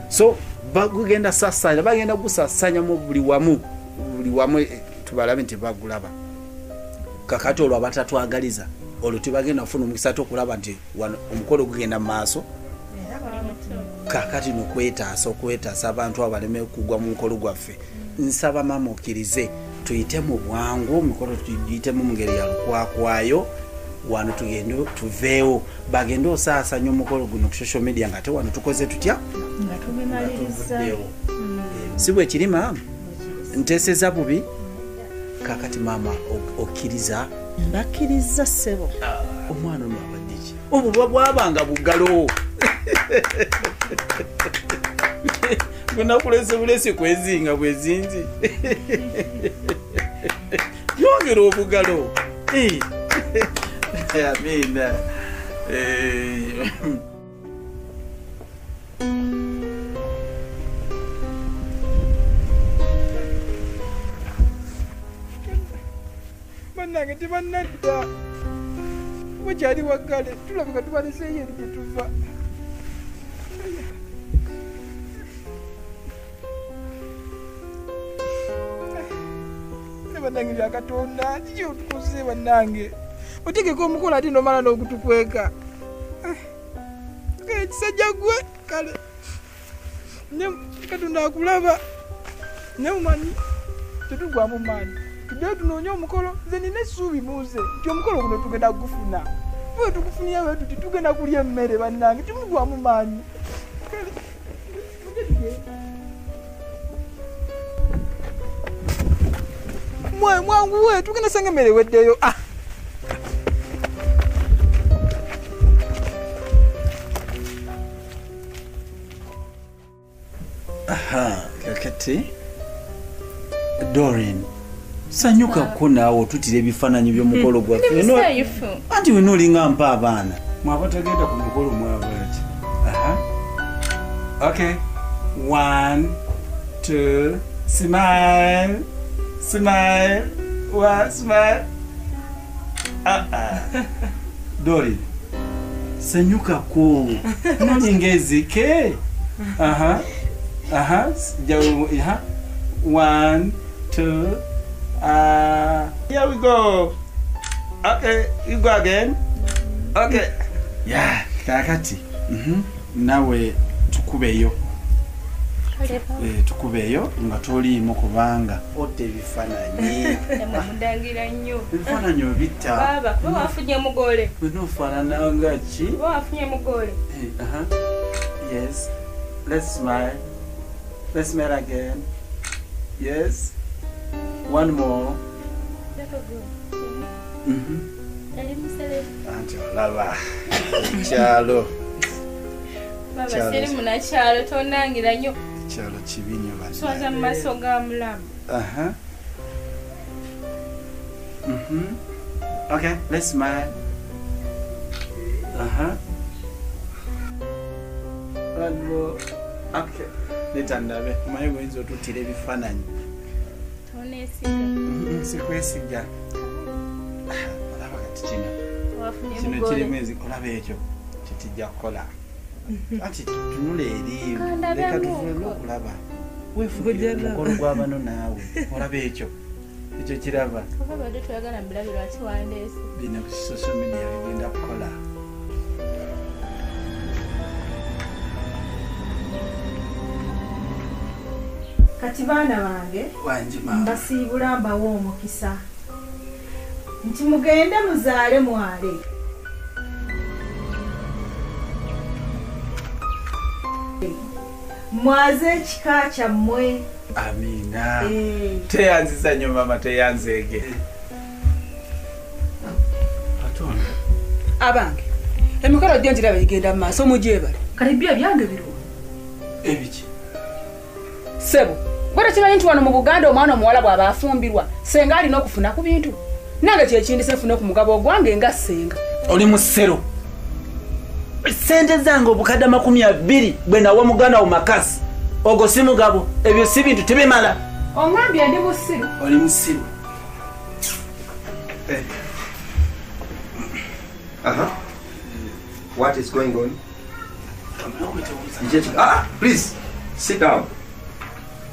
So bagugenda sasanya, bagenda gusasanya mu buli wamu tubalabe nti bagulaba. Kakati olwo abatatwagaliza olwo tebagenda kufuna omukisa ate okulaba nti wano omukolo gugenda mu maaso. Kakati n'okwetaasa okwetaasa abantu abo baleme kugwa mu mukolo gwaffe. Nsaba maama okkirize tuyite mu bwangu omukolo tugiyitemu mu ngeri ya lukwakwayo wano tugende tuveewo bagende osaasanya omukolo guno ku social media nga ate wano tukoze tutya? Nga tubimaliriza. Si bwe kiri maama? Nteeseza bubi? Kakati maama okkiriza? Mbakkiriza ssebo. Omwana ono abadde ki? Obulwa bwabanga bugalo. Gunakulese bulesi kwezinga bwezinzi. Yongera obugalo. Amina. Bannange tebannadda. Wakyali waggale tulabika tubaleseeyo eri gye tuva. Ne bannange bya Katonda kiki otukoze bannange? Otegeka omukolo ate n'omala n'ogutukweka. Ekisajja gwe kale ne Katonda akulaba ne mumanyi tetugwamu maanyi. Tuddeyo tunoonye omukolo, nze nina essuubi mu nze nti omukolo guno tugenda kugufuna. Bwe tugufunira bwe tuti tugenda kulya emmere bannange, temugwamu maanyi. Kale mujje tugende. Mwe mwanguwe tugenda sanga emmere eweddeyo. Aha, kakati Doreen, sanyukako naawe otutira ebifaananyi by'omukolo gwaffe. Anti wena olinga mpa abaana. Mwaba tagenda ku mukolo mwaba ki? Aha. Okay. 1, 2, smile. Smile. One, smile. Doreen, sanyukako. Nolinga ezike. Aha. Aha. 1, 2, here we go. Okay, you go again. Okay. Yeah, kakati. Nawe tukubeyo. Tukubeyo nga toliimu kubanga otta ebifaananyi. Mudangira nnyo. Ebifaananyi obitta. Baba, kuba wafunye mugole. Bwe ofaanana nga ki? Kuba wafunye mugole. Aha. Yes. Let's smile. Let's smile again. Yes. One more. Anti olaba. Kyalo. Baba siri munakyalo tonangira nnyo. Kyalo kibi nnyo bana. Swaza mu maaso ga mulamu. Okay, let's smile. One more. Okay. Leta ndabe. Omanyi bw'oyinza otuttira ebifaananyi. Toneesiga. Sikwesiga. Olaba kati kino. Kino kirimu ezi olaba ekyo kitijja kukola. Anti tunula eri. Leka tufunule okulaba. Weefugire omukolo gw'abano naawe. Olaba ekyo. Ekyo kiraba. Oba badde toyagala mbirabe lwaki wandeese? Bino ku social media bigenda kukola. Kati baana bange mbasiibula mbawa omukisa nti mugende muzaale mwale. Mwaze ekika kyammwe. Amiina. Teyanziza nnyo maama, teyanzeege. Abange, emikolo gyo ngiraba egenda mu maaso mugyebale. Kati byo byange biriwo. Ebiki? Ssebo, gwe tokimanyi nti wano mu Buganda omwana omuwala bw'aba afumbirwa, ssenga alina okufuna ku bintu. Nange kyekindise nfune ku mugabo ogwange nga ssenga. Oli musero. Ssente zange obukadde 20 bwe nawa muganda wo Makasi. Ogwo si mugabo, ebyo si bintu tebimala. Oŋŋambye ndi musiru. Oli musiru. What is going on? Please sit down.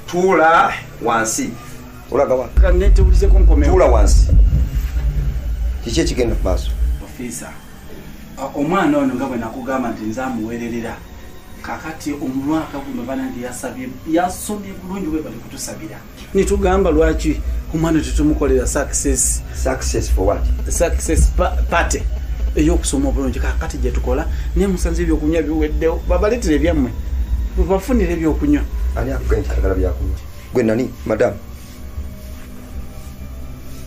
Tuula wansi. Olagawa. Tuula wansi. Kiki ekigenda ku maaso? Officer, omwana ono nga bwe nakugamba nti nze amuweererera. Kakati omwaka guno bana ndi yasabye yasomye bulungi bwe bali kutusabira. Nitugamba lwaki omwana tetumukolera success. Success for what? Success party. Ey'okusoma obulungi kakati gye tukola naye musanze ebyokunywa biweddewo babaleetera ebyammwe babafunire ebyokunywa. Ani akugambye nti ayagala byakunywa? Gwe nani madamu?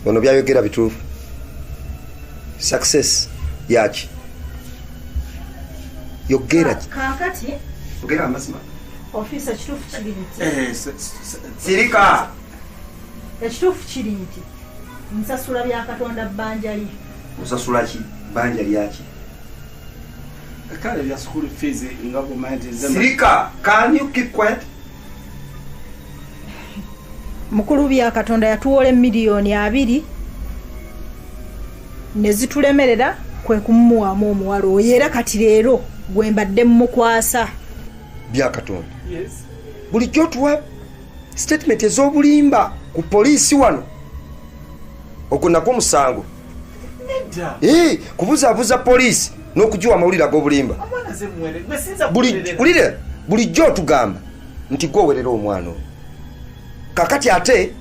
Ono byayogera bituufu. Success yaki? Yogera kakati yogera amazima. Officer, kituufu kiri nti sirika. Ekituufu kiri nti nsasula bya Katonda bbanja lye. Osasula ki? Bbanja lyaki? Kale bya school fees nga bw'omanyi nti Sirika, can you keep quiet? Mukulu bya Katonda yatuwola emiliyoni 2 ne zitulemerera kwe kumuwaamu omuwala oyo era kati leero gwe mbadde mmukwasa. Bya Katonda. Yes. Bulijjo tuwa statement ez'obulimba ku poliisi wano. Ogwo nagwo musango. Kubuzaabuza poliisi n'okugiwa amawulire ag'obulimba. Bulijjo otugamba nti gwe owerera omwana ono. Kakati ate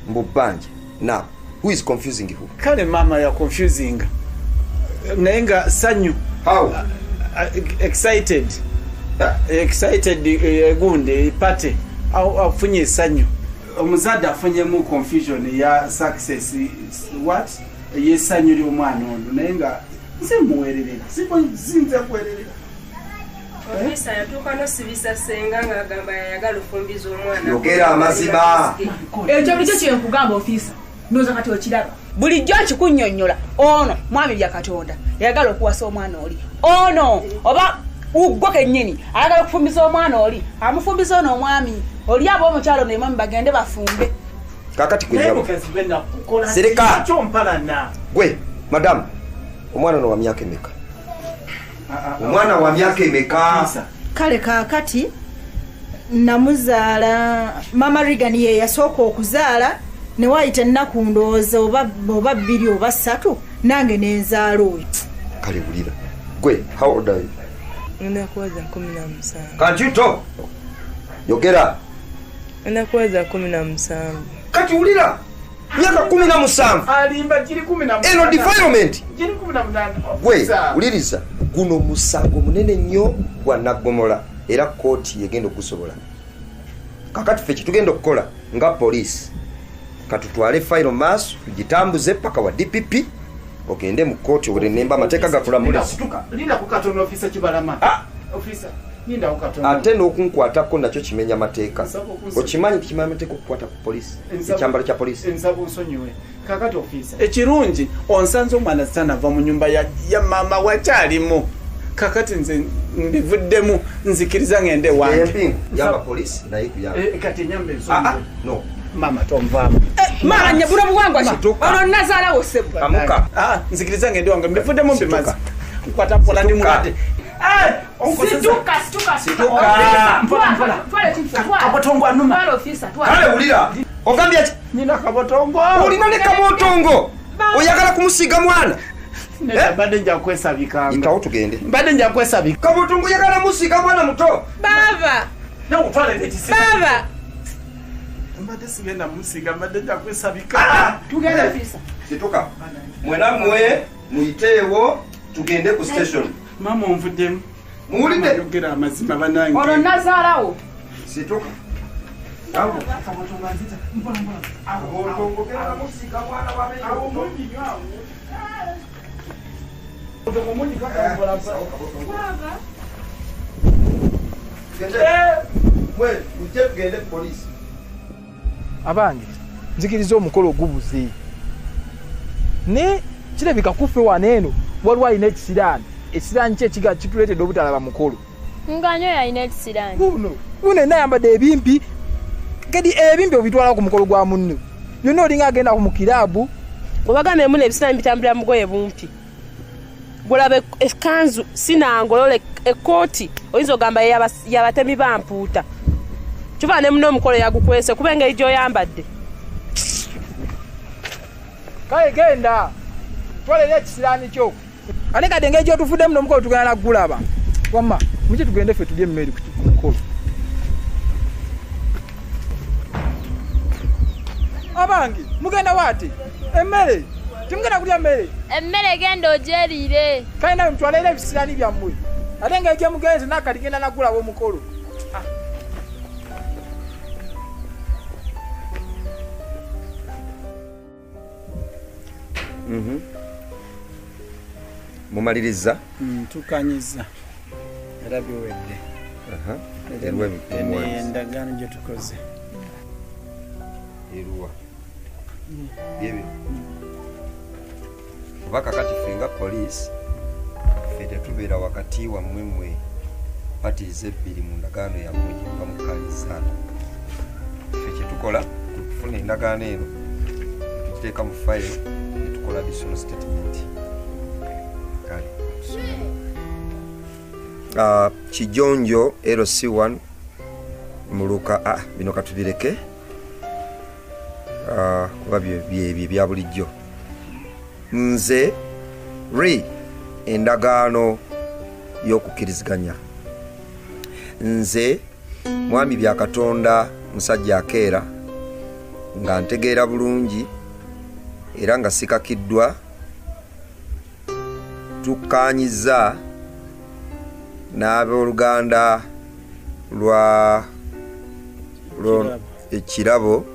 mbu bbanja. Now, who is confusing who? Kale mama ya confusing. Naye nga sanyu. How? Excited. Excited gundi party. Afunye sanyu. Omuzadde afunyemu confusion ya success what? Yesanyu ly'omwana ono naye nga nze muweererera. Sinza kuweererera. Officer yatuuka n'osibisa ssenga ng'agamba yayagala ofumbiza omwana. Yogera amazima. Ekyo bulijjo kye nkugamba officer. Ndowooza kati okiraba. Bulijjo nkikunnyonnyola. Ono mwami bya Katonda yayagala okuwasa omwana oli. Ono oba ugwo kennyini ayagala okufumbiza omwana oli. Amufumbiza ono omwami. Oli abo omukyalo ne mwami bagende bafumbe. Kakati gwe Sirika. Gwe, madam, omwana ono wa myaka emeka? Omwana wa myaka emeka? Kale kaakati namuzaala Mama Regan ye yasooka okuzaala ne waayita ennaku ndowooza oba 2 oba 3 nange nenzaala oyo. Kale wulira. Gwe, how old are you? Ngenda kuweza 17. Can't you talk? Yogera. Ngenda kuweza 17. Kati wulira. Myaka 17. Alimba kiri 17. Eno defilement. Kiri 18. Gwe, wuliriza. Guno musango munene nnyo gwa naggomola. Era kooti yegenda okugusobola. Kakati ffe kitugenda okukola nga poliisi, katutwale fayiro maaso tugitambuze paka wa DPP, ogende mu kooti obulenemba amateeka gakulamula. Linda ku katono, ofisa Kibalama. Ofisa, linda ku katono. Ate n'okunkwatako nakyo kimenya mateeka. Okimanyi kimenya mateeka okukwata ku poliisi, ekyambalo kya poliisi. Nsaba onsonyiwe. Kakati ofisa, ekirungi onsanze omwana tanava mu nyumba ya maama wakyalimu. Kakati nze mbivuddemu, nzikiriza ngende wange. Empingu yamba poliisi naye kuyamba. Kati nyamba ensonyiwe. No. Mama tomvaamu. Mama nyabula buwangwa ki? Ono nazaalawo ssebo. Amuka. Nzikiriza ngende wange, mbivuddemu mbimaze. Nkwata mpola ndi mulwadde. Situka, situka, situka. Mpola, mpola. Twala ekintu, twala. Kabotongo anuma. Twala ofisa, twala. Kale wulira. Ogambye ki? Nina kabotongo. Olina ne kabotongo. Oyagala kumusiiga mwana. Mbadde nja kwesabikanga. Yitawo tugende. Mbadde nja kwesabika. Kabotongo oyagala musiiga mwana muto. Baba. Nawe twala ekisiba. Baba. Mbadde sigenda musiiga, mbadde nja kwesabika. Tugende ofisa. Situka. Mwena mwe muyiteewo tugende ku station. Mama onvuddemu. Muwulidde? Yogera amazima bannange. Ono nazaalawo. Situka. Kabotongo genda musiiga mwana wa Awo mungi nnyo awo. Kabotongo mungi kakampola mpola. Baba. Mwe mujje tugende ku poliisi. Abange, nzikiriza omukolo ogubuze. Ne kirabika kuffe wano eno waliwo alina ekisiraani. Ekisiraani kye kiga kituleetedde obutalaba mukolo. Nga nyo yalina ekisiraani. Buno yenna ayambadde ebimpi. Kati ebimpi obitwala ku mukolo gwa munno. Byonna olinga agenda ku mu kiraabu. Obagambye muno ebisiraani bitambulira mugoye bumpi. Gwolaba ekkanzu sinangolole ekkooti oyinza ogamba yabatemi bampuuta. Kyova ne muno omukolo yagukwese kuba engeri gy'oyambadde. Kale genda twala eri ekisiraani kyo. Ate kati engeri gy'otuvuddemu n'omukolo tugenda nagulaba. Wamma mujje tugende ffe tulye emmere ku mukolo. Abange mugenda waate emmere temugenda kulya mmere. Emmere genda ogyeriire. Kale nawe mutwale era ebisiraani byammwe. Ate engeri gye mugenze naakati genda nagulaba omukolo. Mumaliriza? Tukanyiza era biwedde. Endagaano gye tukoze. Eruwa byebyo. Kuba kakati ffe nga poliisi ffe tetubeera wakati wammwe mmwe parties ebbiri mu ndagaano yammwe gye muba mukkaanyizza. Ffe kye tukola kufuna endagaano eno tugiteeka mu fayiro ne tukola additional statement. Kale Kijonjo LC1 muluka bino katubireke kuba bye bya bulijjo. Nze re endagaano y'okukkiriziganya. Nze mwami Byakatonda musajja akeera nga ntegeera bulungi era nga sikakiddwa tukkaanyiza n'abooluganda lwa Ekirabo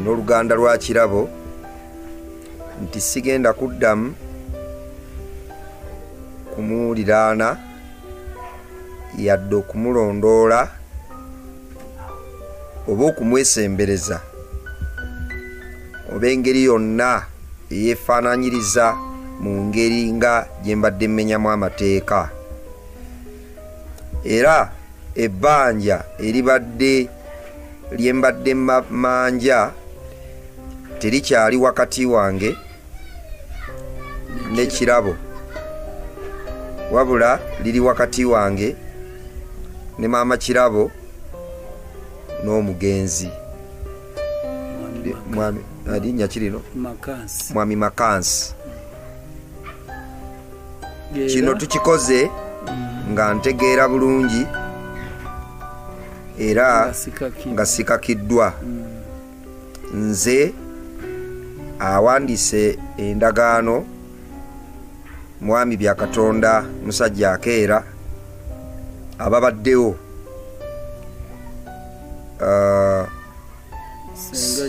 n'oluganda lwa Kirabo nti sigenda kuddamu kumuliraana yadde okumulondoola oba okumwesembereza oba engeri yonna eyeefaanaanyiriza mu ngeri nga gye mbadde mmenyamu amateeka. Era ebbanja eribadde lye mbadde manja terikyali wakati wange ne Kirabo, wabula liri wakati wange ne maama Kirabo n'omugenzi mwami linnya kirino Mwami Makansi. Kino tukikoze nga ntegeera bulungi era nga sikakiddwa. Nze awandiise endagaano mwami Byakatonda musajja akeera Ababaddewo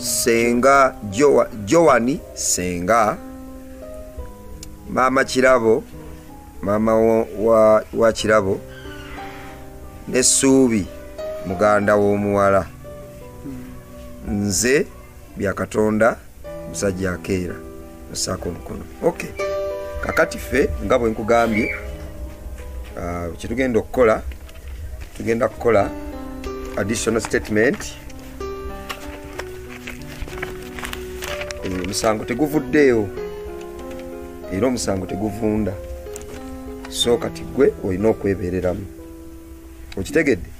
Senga Joani Senga, Mama Kirabo, Mama wa Kirabo ne Suubi muganda w'omuwala. Nze Byakatonda musajja akeera nsaako omukono. Okay, kakati ffe nga bwe nkugambye, kyetugenda okukola, tugenda kukola additional statement. Omusango teguvuddeewo era omusango teguvunda, so kati gwe olina okwebeereramu. Okitegedde?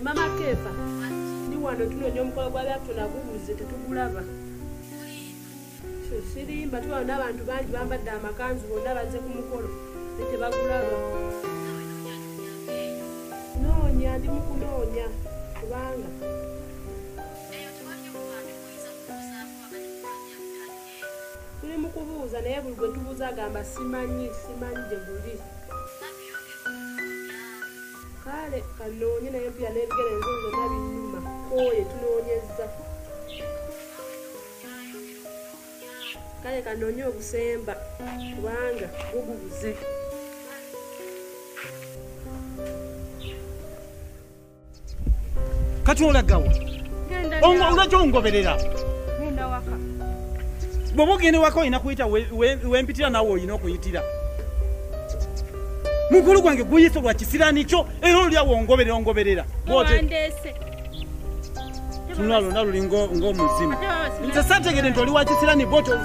Mama Kefa, ndi wano tunoonya omukolo gwa Byakatonda gubuze tetugulaba. Sirimba tuwano n'abantu bangi bambadde amakanzu bonna bazze ku mukolo ne tebagulaba. Noonya, ndi mu kunoonya kubanga tuli mu kubuuza naye buli gwe tubuuza agamba simanyi, simanyi gye guli. Kale kanoonye naye mpya n'ebigere nzo zonna binnuma, kooye tunoonyezza. Kale kanoonye ogusemba kubanga gugubuze. Kati olagawa? Olwaki ongoberera? Ngenda waka. Bw'oba ogenda waka olina kuyita wempitira naawe olina okuyitira. Mukulu gwange guyise lwa kisiraani kyo era olyawo ongoberera ongoberera. Wandeese. Tunula lwonna luli ng'omuzimu. Nze saategedde nti oli wa kisiraani bw'otyo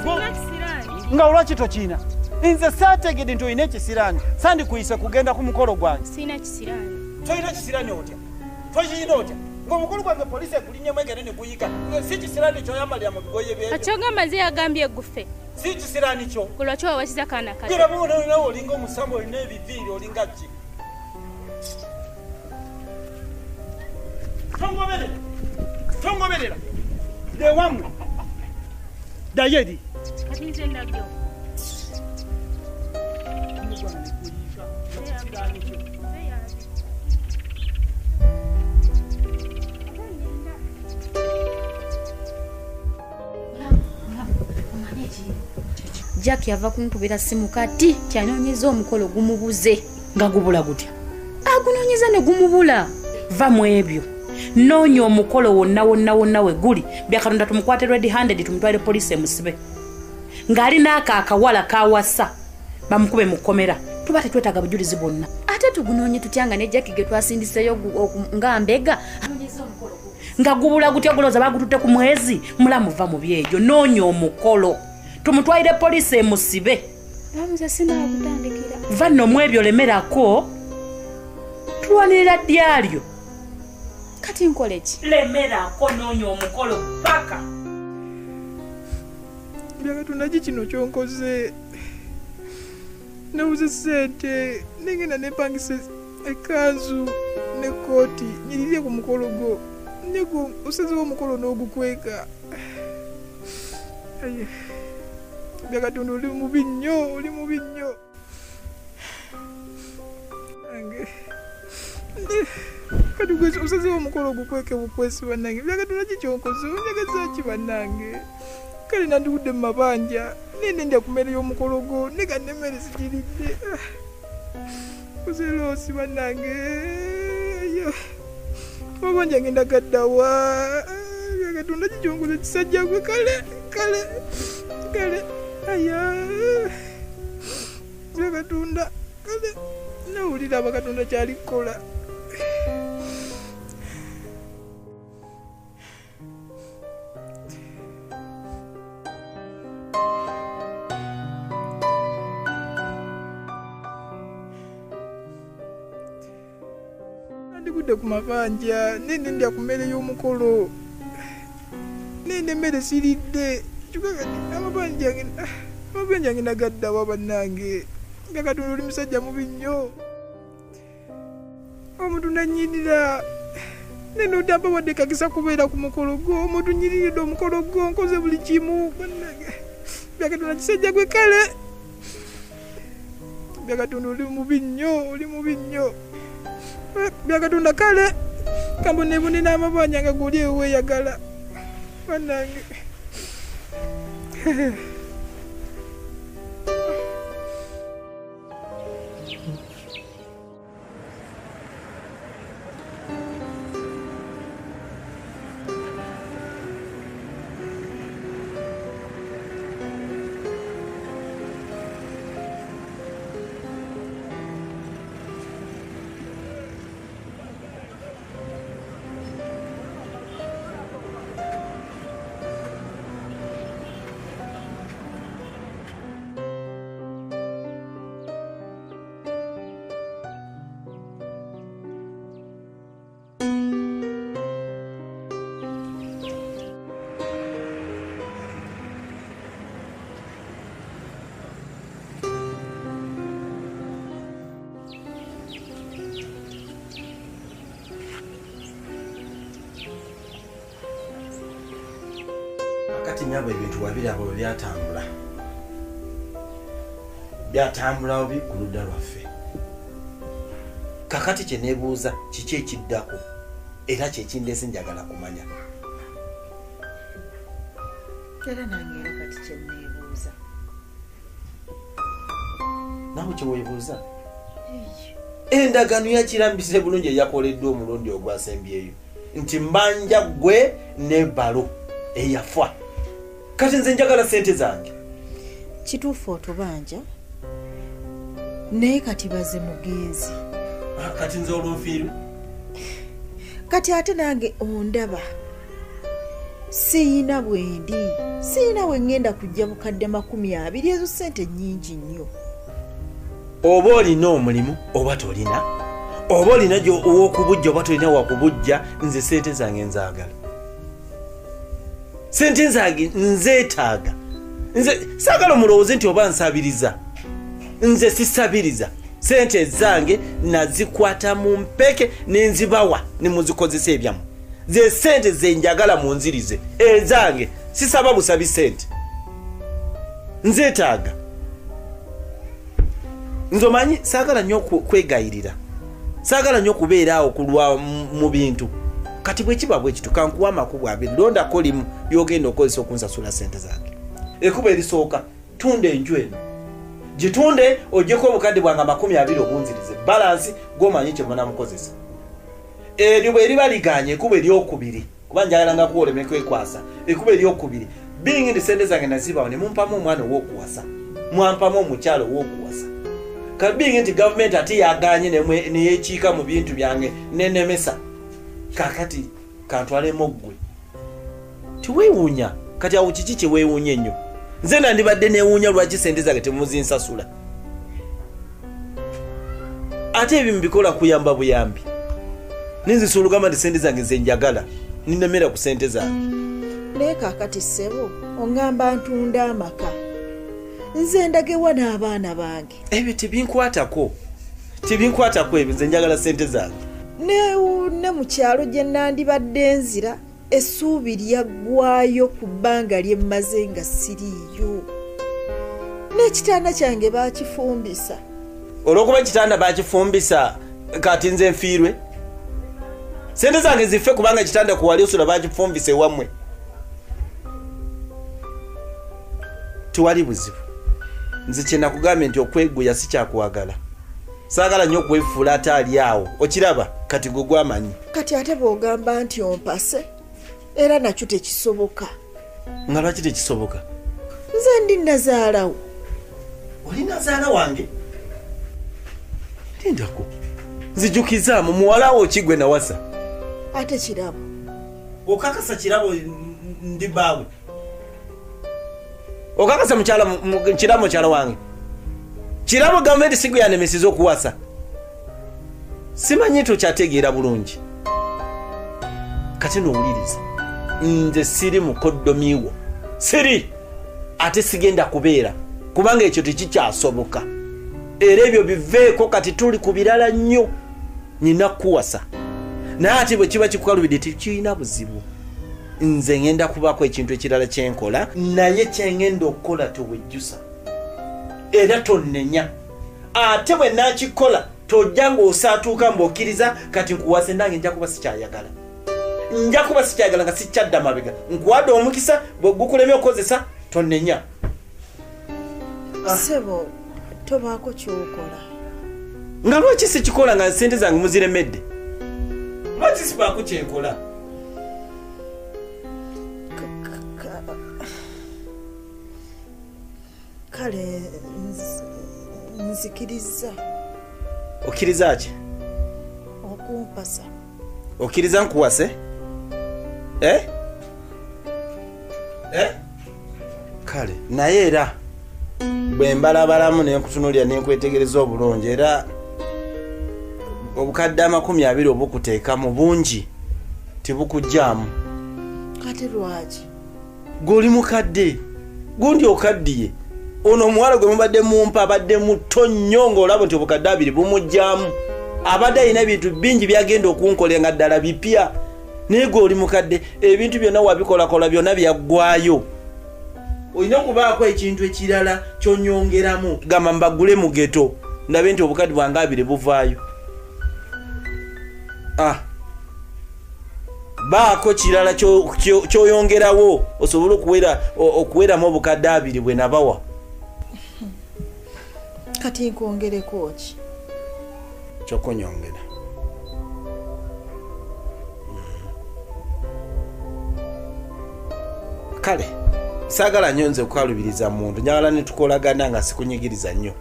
nga olwaki tokiina. Nze saategedde nti olina ekisiraani, sandikuyise kugenda ku mukolo gwange. Sirina kisiraani. Tolina kisiraani otya? Tokirina otya? Ng'omukulu gwange poliisi ekulinnyemu egende ne guyika. Si kisiraani ky'oyambalira mu bigoye byebyo. Kati ogamba nze yagambye gufe. Si kisiraani kyo. Gwe lwaki wawasiza kaana kato? Gera nawe olinga omusambu olina ebiviiri olinga ki? Tongoberera. Tongoberera. Dde wammwe. Ddayo eri. Kati nze ndabyo. Jack yava kunkubira simu kati kyanoonyeza omukolo gumubuze. Nga gubula gutya? Agunoonyeza ne gumubula. Va mu ebyo. Noonya omukolo wonna wonna wonna we guli. Byakatonda tumukwate red handed tumutwale poliisi emusibe. Ng'alina ako akawala kawasa bamukube mu kkomera. Tuba tetwetaaga bujulizi bwonna. Ate tugunoonye tutya nga ne Jack ge twasindiseeyo nga mbega. Nga gubula gutya gulowooza bagututte ku mwezi. Mulamu va mu byegyo. Noonya omukolo. Tumutwalire poliisi emusibe. Bamuze sinakutandikira. Va nno mu ebyo lemerako. Tulwanirira ddya lyo. Kati nkole ki? Lemerako noonya omukolo paka. Byakatonda ki kino ky'onkoze? Nabuze ssente, nengenda nepangisa ekkanzu n'ekkooti nyirire ku mukolo gwo. Nego osazeewo omukolo n'ogukweka. Byakatonda oli mubi nnyo, oli mubi nnyo. Kati gwe osazeewo omukolo ogukweke bukwesi bannange. Byakatonda ki ky'onkoze? Onjagaza ki bannange? Kale nandikudde mu mabanja, nene ndya ku mmere y'omukolo gwo, nega n'emmere sigiridde. Koze loosi bannange. Mabanja ngenda gaddawa. Byakatonda ki ky'onkoze kisajja gwe? Kale, kale, kale. Aya. Byakatonda, kale. Nawulira Abakatonda kyali kukola. Nandikudde ku mabanja, nene ndya ku mmere y'omukolo. N'emmere siridde. Kyokka kati amabanja gange nagaddawa bannange. Nga Katonda oli musajja mubi nnyo. Omuntu nannyinira. Neno wadde kakisa kubeera ku mukolo gwo. Omuntu nnyiniridde omukolo gwo, nkoze buli kimu. Bannange. Byakatonda kisajja gwe kale. Byakatonda oli mubi nnyo, oli mubi nnyo. Byakatonda kale. Kambonebone n'amabanja nga goli eweeyagala. Bannange. Kati nyabo ebintu wabiraba bwe byatambula. Byatambula obi ku ludda lwaffe. Kakati kye neebuuza kiki ekiddako era kye kindeese njagala kumanya. Era nange era kati kye neebuuza. Naawe kye weebuuza? Endagaano yakirambise bulungi eyakoleddwa omulundi ogwasembyeyo nti mbanja ggwe ne balo eyafa. Kati nze njagala ssente zange. Kituufu otubanja naye kati baze mugenzi. Kati nze olw'ofiirwe. Kati ate nange ondaba siyina bwendi, siyina we ŋŋenda kujja bukadde 20, ezo ssente nnyingi nnyo. Oba olina omulimu oba tolina, oba olina ow'okubujja oba tolina wakubujja, nze ssente zange nzaagala. Sente zange nzeetaaga. Nze saagala omulowooze nti oba nsabiriza. Nze sisabiriza. Sente zange nazikwata mu mpeke ne nzibawa ne muzikozesa ebyammwe. Ze sente ze njagala munzirize. Ezange sisaba busabi sente. Nzeetaaga. Nze omanyi saagala nnyo kwegayirira. Saagala nnyo kubeera awo kulwa mu bintu. Kati bwe kiba bwe kityo kankuwa amakubo abiri, londako limu ly'ogenda okukozesa okunsasula ssente zange. Ekkubo erisooka, tunda enju eno. Gitunde oggyeko obukadde bwange 20 obunzirize. Balansi gw'omanyi kye munamukozesa. Eryo bwe liba ligaanye, ekkubo eryokubiri, kuba njagala nga kuwa oleme kwekwasa. Ekkubo eryokubiri, bingi ndi ssente zange nazibawo ne mumpamu omwana ow'okuwasa. Mwampamu omukyala ow'okuwasa. Kati bingi nti gavumenti ate yagaanye ne yeekiika mu bintu byange nenemesa. Kakati kantwalemu ggwe. Tiweewuunya. Kati awo kiki kye weewuunya ennyo? Nze nandibadde neewuunya lwaki ssente zange temuzinsasula. Ate ebyo mbikola kuyamba buyambi. Ninzisa olugamba nti ssente zange nze njagala. Ninemera ku ssente zange. Naye kaakati ssebo oŋŋamba ntunda amaka. Nze ndagewa n'abaana bange. Ebyo tebinkwatako. Tebinkwatako ebyo, nze njagala ssente zange. Ne mu kyalo gye nandibadde nzira essuubi lyaggwayo ku bbanga lye mmaze nga siriiyo. N'ekitanda kyange baakifumbisa. Olw'okuba ekitanda baakifumbisa kati nze nfiirwe. Ssente zange zife kubanga ekitanda ku wali osula baakifumbisa ewammwe. Tewali buzibu. Nze kye nakugambye nti okweguya si kyakwagala. Saagala nnyo okwefuula ate ali awo. Okiraba kati gwe gwamanyi. Kati ate bw'ogamba nti ompase era nakyo tekisoboka. Nga lwaki tekisoboka? Nze ndi nnazaalawo. Oli nnazaala wange? Lindako. Nzijukizaamu muwala wo ki gwe nawasa? Ate Kirabo. Okakasa Kirabo ndi bbaawe? Okakasa Kirabo mukyala wange? Kirabo gavumenti si gwe yanemeseza okuwasa. Simanyi tokyategeera bulungi. Kati n'owuliriza. Nze siri mukoddomiwo, siri, ate sigenda kubeera, kubanga ekyo tekikyasoboka. Era ebyo biveeko, kati tuli ku birala nnyo. Nina kuwasa, naye ate bwe kiba kikukalubidde tekirina buzibu. Nze ngenda kubaako ekintu ekirala kyenkola, naye kyengenda okukola tewejjusa era tonnenya. Ate bwe nakikola tojja ng'osaatuuka mbw'okkiriza kati nkuwase, nange nja kuba sikyayagala, nja kuba sikyayagala nga sikyadda mabega. Nkuwadde omukisa, bwe gukulemye okukozesa tonnenya. Ssebo, tobaako ky'okola. Nga lwaki sikikola nga ssente zange muziremedde? Lwaki sibaako kyenkola? Kale nzikiriza. Okkiriza ki? Okumpasa. Okkiriza nkuwase? Eh? Eh? Kale naye era bwe mbalabalamu ne nkutunuulira ne nkwetegereza obulungi, era obukadde 20 obukuteeka mu bungi tebukuggyaamu. Kati lwaki? Gw'oli mukadde, gundi okaddiye. Ono omuwala gwe mubadde mumpa abadde muto nnyo ng'olaba nti obukadde 20 bumuggyaamu. Abadde alina ebintu bingi byagenda okunkolera nga ddala bipya, naye gwe oli mukadde, ebintu byonna wabikolakola byonna byaggwayo. Olina okubaako ekintu ekirala ky'onyongeramu. Gamba mbagule mu geto ndabe nti obukadde bwange 20 buvaayo. Baako kirala ky'oyongerawo osobole okuweramu obukadde 20 bwe nabawa. Kati nkwongereko ki? Ky'okonyongera. Kale saagala nnyo nze kukalubiriza muntu, njagala ne tukolagana nga sikunyigiriza nnyo.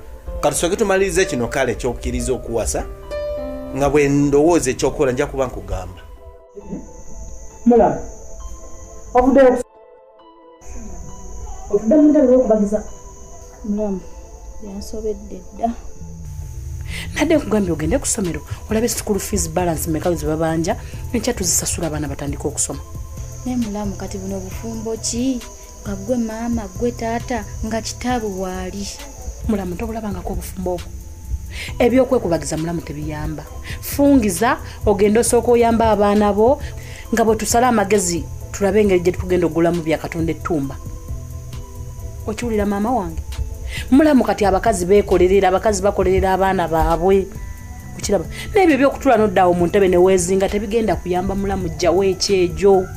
Katusooke tumalirize kino kale ky'okkiriza okuwasa, nga bwe ndowooza ekyokukola nja kuba nkugamba. Mulamu, ovuddeyo otudde mu ntebe olw'okubagiza. Mulamu, byansobedde dda. Nadde nkugambye ogende ku ssomero olabe school fees balance mmeka ze babanja, enkya tuzisasula abaana batandike okusoma. Naye mulamu, kati buno bufumbo ki? Nga ggwe maama, ggwe taata, nga kitaabu waali. Mulamu, tobulabangako obufumbo obwo. Ebyokwekubagiza mulamu tebiyamba. Fungiza ogende osooka oyamba abaana bo, nga bwe tusala amagezi tulabe engeri gye tugenda okugulamu bya Katonda ettumba. Okiwulira maama wange? Mulamu, kati abakazi beekolerera, abakazi bakolerera abaana baabwe. Okiraba? N'ebyo ebyokutula n'oddaawo mu ntebe ne weezinga tebigenda kuyamba mulamu, jjawo ekyejo.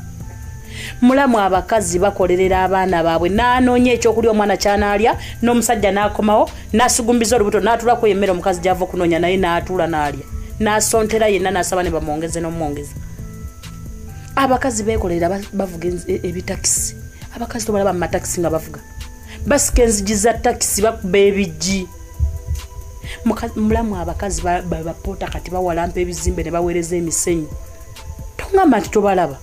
Mulamu, abakazi bakolerera abaana baabwe, n'anoonya ekyokulya omwana ky'anaalya, n'omusajja n'akomawo n'asugumbiza olubuto n'atuulako emmere omukazi gy'ava okunoonya, naye n'atuula n'alya, n'asontera yenna n'asaba ne bamwongeze n'omwongeza. Abakazi beekolerera, bavuga ebitakisi. Abakazi tobalaba mu matakisi nga bavuga, basika enzigi za takisi, bakuba ebiggi. Mulamu, abakazi bapoota kati bawalampa ebizimbe ne baweereza emisenyu. Tongamba nti tobalaba.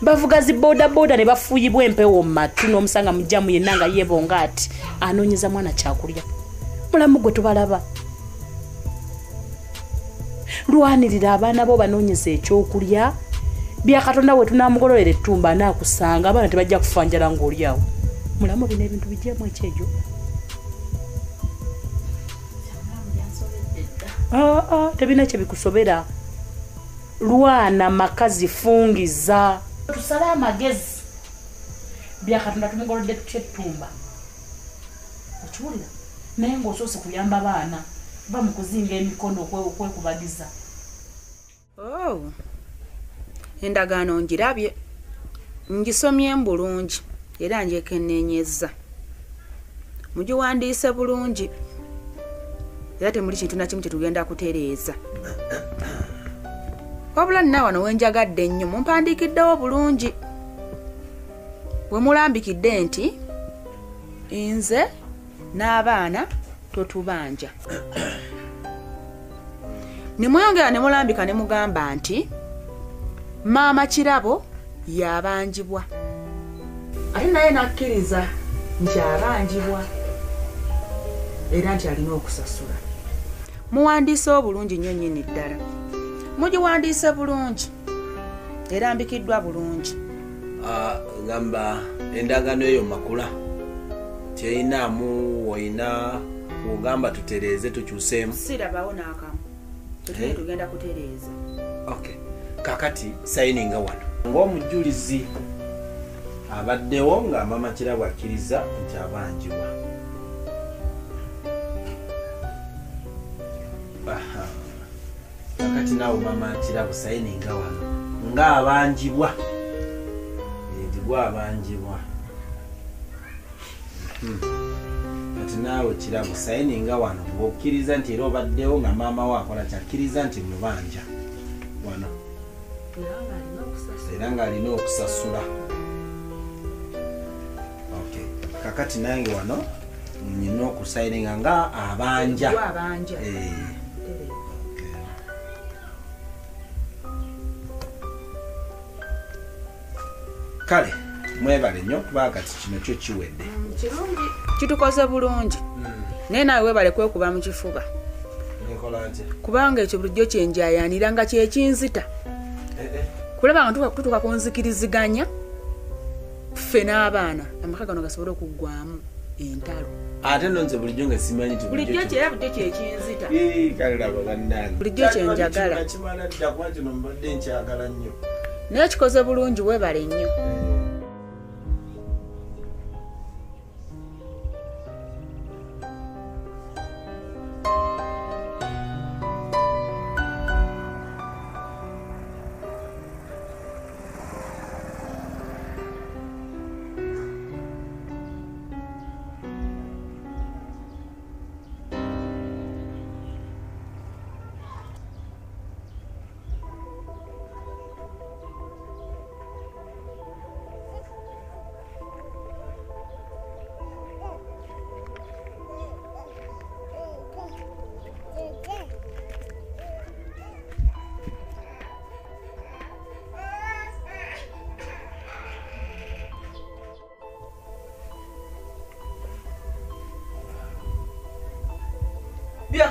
Bavuga zi bodaboda ne bafuuyibwa empewo mu matu, n'omusanga mujjamu yenna nga yeebonga ati anoonyeza mwana kyakulya. Mulamu, gwe tubalaba. Lwanirira abaana bo banoonyeza ekyokulya. Bya Katonda we tunaamugololera ettumba anaakusanga, abaana tebajja kufa njala ng'oli awo. Mulamu, bino ebintu bijjeemu ekyejo. Tebirina kye bikusobera. Lwana makazi, fungiza. Tusale amagezi. Bya Katonda tumugolodde tutya ettumba? Okiwulira? Naye ng'osoose kuyamba baana, va mu kuzinga emikono okwekubagiza. Oh, endagaano ngirabye, ngisomye bulungi era njekenneenyezza. Mugiwandiise bulungi era temuli kintu na kimu kye tugenda kutereeza. Wabula nina wano we njagadde ennyo, mumpandiikiddewo bulungi. We mulambikidde nti nze n'abaana totubanja. Ne mweyongera ne mulambika ne mugamba nti maama Kirabo yabanjibwa. Ate naye n'akkiriza nti abanjibwa era nti alina okusasula. Muwandiise obulungi nnyo nnyini ddala. Mugiwandiise bulungi. Erambikiddwa bulungi. Ngamba endagaano eyo makula teyinaamu woyina wogamba tutereeze tukyuseemu. Sirabawo n'akamu. Tetuli tugenda kutereeza. Okay. Kakati sayininga wano ng'omujulizi abaddewo nga mama Kirabo akkiriza nti abanjibwa. Aha. Kakati naawe mama Kirabo sayininga wano ng'abanjibwa. Ndigwa abanjibwa. Kati naawe Kirabo sayininga wano ng'okkiriza nti era obaddewo nga maama wo akola kyakkiriza nti mubanja wano. Era ng'alina okusasula. Okay. Kakati nange wano nina okusayininga nga abanja. Abanja. Okay. Kale mwebale nnyo kuba kati kino kyo kiwedde. Kirungi. Kitukoze bulungi. Naye naawe weebale kwekuba mu kifuba. Nkola ntya? Kubanga ekyo bulijjo kyenjayaanira nga kyekinzita. Kulaba nga tutuuka ku nzikiriziganya ffe n'abaana amaka gano gasobole okuggwamu entalo. Ate nno nze bulijjo nga simanyi nti bulijjo kyera bulijjo kyekinzita. Kale laba bannange. Bulijjo kyenjagala. Nakimala dda kuba kino mbadde nkyagala nnyo. Naye kikoze bulungi weebale nnyo.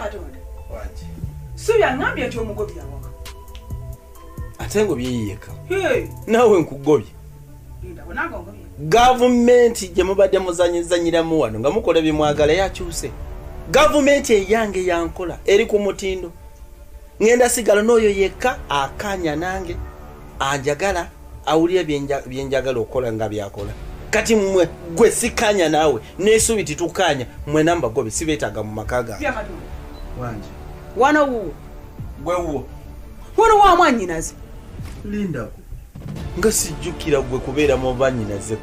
Katonda. Wangi. Si byangambye nti omugobye awaka. Ate ngobye yeka. Hey. Naawe nkugobye. Linda bonanga ngobye. Gavumenti gye mubadde muzanyizanyiramu wano nga mukola bye mwagala yakyuse. Gavumenti eyange yankola eri ku mutindo. Ngenda sigala n'oyo yekka akanya nange anjagala awulira byenjagala okukola nga byakola. Kati mmwe gwe sikanya naawe n'essuubi titukanya mmwe namba gobe sibeetaaga mu maka gange. Wangi. Wano wuwo. Gwe wuwo. Wano wa mwannyinaze. Lindako. Nga sijjukira gwe kubeera mu bannyinaze.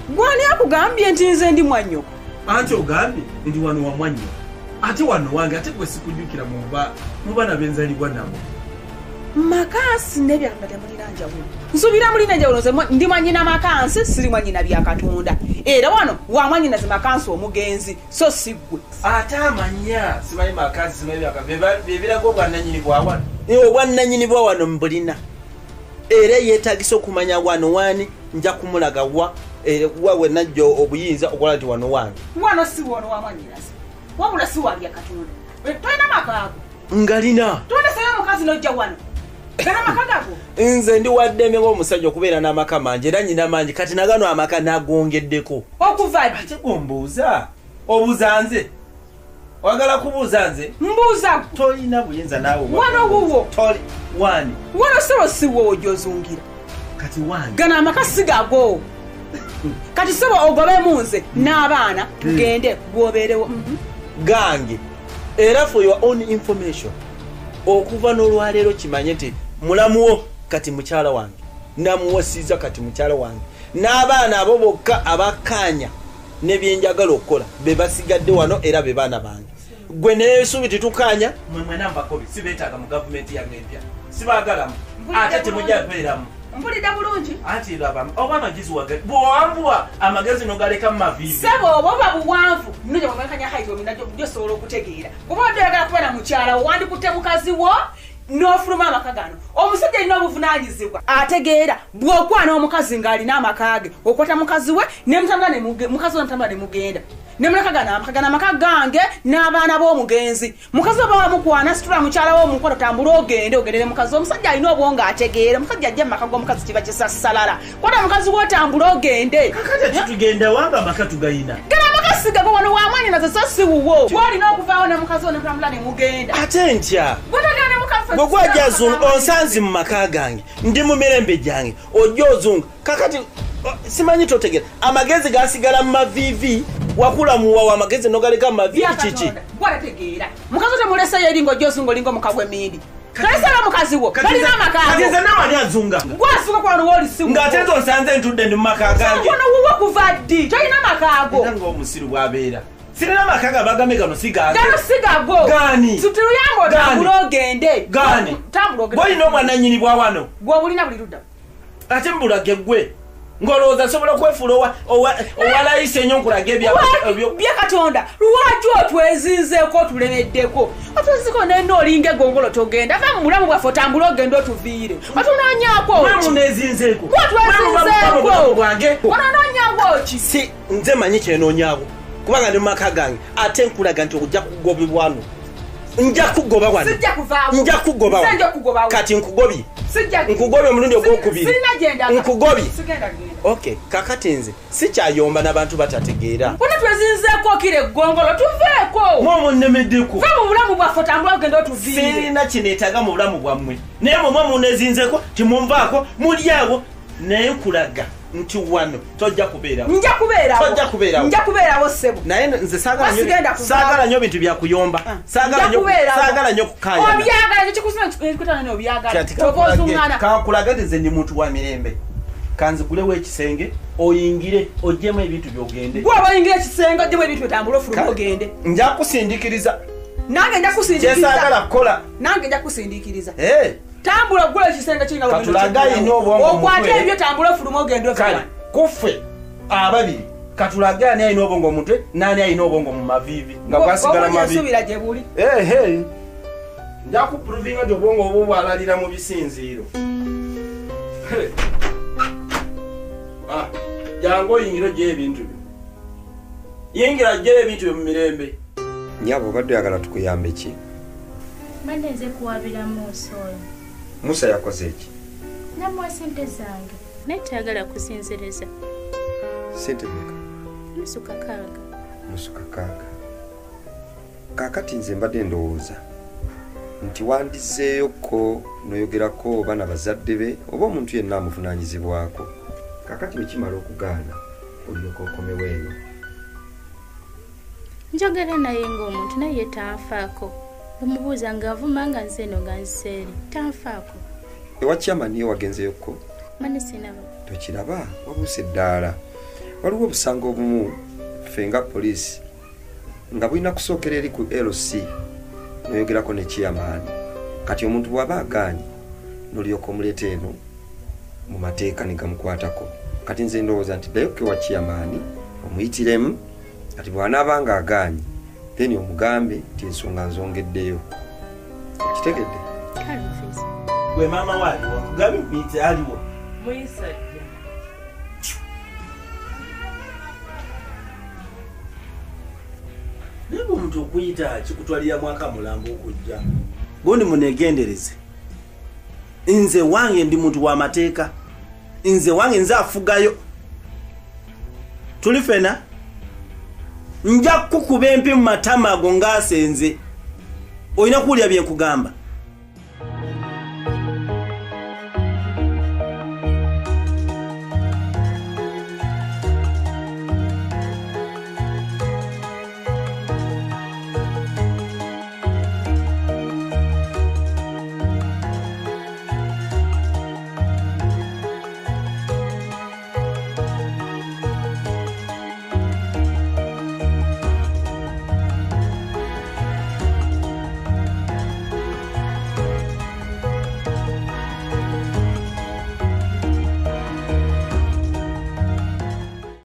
Gwani akugambye nti nze ndi mwannyoko? Anti ogambye ndi wano wa mwannyoko. Ate wano wange ate gwe sikujjukira mu baana benzaalibwa nabo. Makansi ne Byakatonda temulina njawulo. Nsuubira mulina njawulo nze ndi mwannyina Makansi siri mwannyina Byakatonda. Era wano wa mwannyinaze Makansi omugenzi so si ggwe. Ate amanya simanyi Makansi simanyi Byakatonda bye biraga obwannannyini bwa wano. Obwannannyini bwa wano mbulina. Era yeetagisa okumanya wano wani nja kumulaga wa wa we najja obuyinza okukola nti wano wange. Wano si wano wa mwannyinaze. Wabula si wa Byakatonda. Tolina maka ago. Ngalina. Tondeseyo omukazi n'ojja wano. Nze ndi waddembe ng'omusajja okubeera n'amaka mangi era nnyina mangi kati nagano amaka nagongeddeko. Okuva ddi? Ate gombuuza. Obuuza nze. Oyagala kubuuza nze? Mbuuza. Tolina buyinza naawe. Wano wuwo. Toli wani. Wano ssebo si wo ojozungira. Kati wani. Gano amaka si gago. Kati ssebo ogobemu nze n'abaana tugende gwobeerewo. Gange. Era for your own information. Okuva n'olwaleero kimanye nti mulamuwo kati mukyala wange namuwasiza kati mukyala wange n'abaana abo bokka abakkaanya ne byenjagala okukola be basigadde wano era be baana bange. Gwe n'essuubi tetukkaanya mwe mwena mbakobi sibeetaaga mu gavumenti yange empya sibaagalamu ate temujja kubeeramu. Mpulidde bulungi. Anti laba oba amagezi wagali bw'owanvuwa amagezi n'ogaleka mu maviivi. Ssebo oba oba buwanvu nno gye bwemwenkanya height omina gy'osobola okutegeera. Bw'oba obadde oyagala kubeera mukyala wo wandikutte mukazi wo n'ofuluma amaka gano. Omusajja alina obuvunaanyizibwa ategeera bw'okwana omukazi ng'alina amaka ge okwata mukazi we ne mutambula ne mukazi we mutambula ne mugenda. Nemuleka gana amaka gana amaka gange n'abaana b'omugenzi. Mukazi oba wamukwana situla mukyala wo omukwano tambula ogende ogendere mukazi omusajja alina obwongo ategeera. Omusajja ajja mu maka g'omukazi kiba kisassalala. Kwata mukazi w'otambula ogende. Kakati tugenda wanga amaka tugayina. Gana amaka sigago wano wa mwanyi nazo so si wuwo. Gw'olina okuvaawo ne mukazi wo ne mutambula ne mugenda. Ate ntya? Gw'otagenda ne mukazi Bwe gwajja azunga onsanzi mu maka gange ndi mu mirembe gyange ojja ozunga kakati simanyi totegera amagezi gasigala mu maviivi wakula muwawa amagezi nogaleka mu maviivi kiki? Gw'otategeera. Mukazi otemuleseyo eri ng'ojja ozunga olinga omuka gw'emmindi. Tolesera mukazi wo, tolina amaka ago. Kati nze nawe ani azunga? Gw'azunga kwano w'oli si wuwo. Ng'ate nze onsanze ntudde ndi mu maka gange. Wano wuwo kuva ddi? Tolina amaka ago. Era ng'omusiru bw'abeera. Sirina amaka ga bagambe gano si gange. Gano si gago. Gaani? Situluyambe otambule ogende. Gaani? Tambula ogende. Gw'olina obwannannyini bwa wano. Gw'obulina buli ludda. Ate mbulage ggwe. Ng'olowooza nsobola okwefuula owa layisi ennyo nkulage bya Katonda. Lwaki otwezinzeeko otulemeddeko? Otwezinzeeko nena olinga eggongolo togenda. Va mu bulamu bwaffe otambule ogende otuviire. Otunoonyaako ki? Mwe muneezinzeeko. Gwe otwezinzeeko. Bwange. Onoonyaako ki? Si nze manyi kyenoonyaako. Kubanga ndi mu maka gange ate nkulaga nti ojja kugobebwa wano. Nja kugoba wano. Sijja kuvaawo. Nja kugoba wano. Nze nja kugobawo. Kati nkugobye. Sijja. Nkugobye omulundi ogwokubiri. Sirina gye ndaga. Nkugobye. Sigenda genda. Okay, kakati nze sikyayomba n'abantu batategeera. Bonna twezinzeeko okira eggongolo tuveeko. Mwe munnemeddeko. Va mu bulamu bwaffe otambule ogende otuviire. Sirina kineetaaga mu bulamu bwammwe. Naye mwe muneezinzeeko timunvaako muli awo naye nkulaga nti wano tojja kubeerawo. Nja kubeerawo. Tojja kubeerawo. Nja kubeerawo ssebo. Naye nze saagala nnyo bintu bya kuyomba. Saagala nnyo kukaayana. Obyagala ekyo kikusuna ekikutana n'obyagala. Kyova ozuŋŋana. Kankulaga nti nze ndi muntu wa mirembe. Kanzigulewo ekisenge oyingire oggyemu ebintu by'ogende. Gwe oba oyingira ekisenge oggyemu ebintu otambule ofulume ogende. Nja kusindiikiriza. Nange nja kusindiikiriza. Kyesaagala kukola. Nange nja kusindiikiriza. Tambula oggule ekisenge kiringa Katulaga alina obwongo mu okwate mutwe. ebyo tambula ofulume ogende Kale ofulume. kuffe ababiri katulage ani alina obwongo mu mutwe n'ani alina obwongo mu maviivi nga bwasigala mu maviivi. Nsuubira gye buli. Ehe. Nja kuprovinga nti obwongo obwo bwalalira mu bisinziiro. Ah, jangu oyingire oggyeyo ebintu byo. Yingira oggyeyo ebintu byo mu mirembe. Nnyabo obadde oyagala tukuyambe ki? Mbadde nze kuwabira Musa oyo. Musa yakoze ki? Namuwa ssente zange naye tayagala kusinziriza. Ssente mmeka? 6,000. 6,000. Kaakati nze mbadde ndowooza nti wandizzeeyokko n'oyogerako oba na bazadde be oba omuntu yenna amuvunaanyizibwako. Kaakati bwe kimala okugaana olyoka okomewo eno. Njogera naye ng'omuntu naye ye tanfaako. Bwe ng'avuma nga nze eno nga nzeeri tanfaako. Ewa chairman ye wagenzeyokko? Mane sinaba. Tokiraba wabuuse eddaala. Waliwo obusango obumu ffe nga poliisi nga bulina kusookera eri ku LC n'oyogerako ne chairman. Kati omuntu bw'aba agaanye n'olyoka omuleeta eno mu mateeka ne gamukwatako. Kati nze ndowooza nti ddayo ewa chairman omuyitiremu kati bw'anaaba nga agaanye then omugambe nti ensonga nzongeddeyo. Okitegedde? Kale ofiisi. Gwe maama we aliwo nkugambye muyite aliwo. Muyisajja. Naye bwe omuntu okuyita kikutwalira mwaka mulamba okujja. Gundi munegendereze. Nze wange ndi muntu wa mateeka. Nze wange nze afugayo. Tuli fena? Nja kukuba empi mu matama ago ng'asenze. Olina kuwulira bye nkugamba.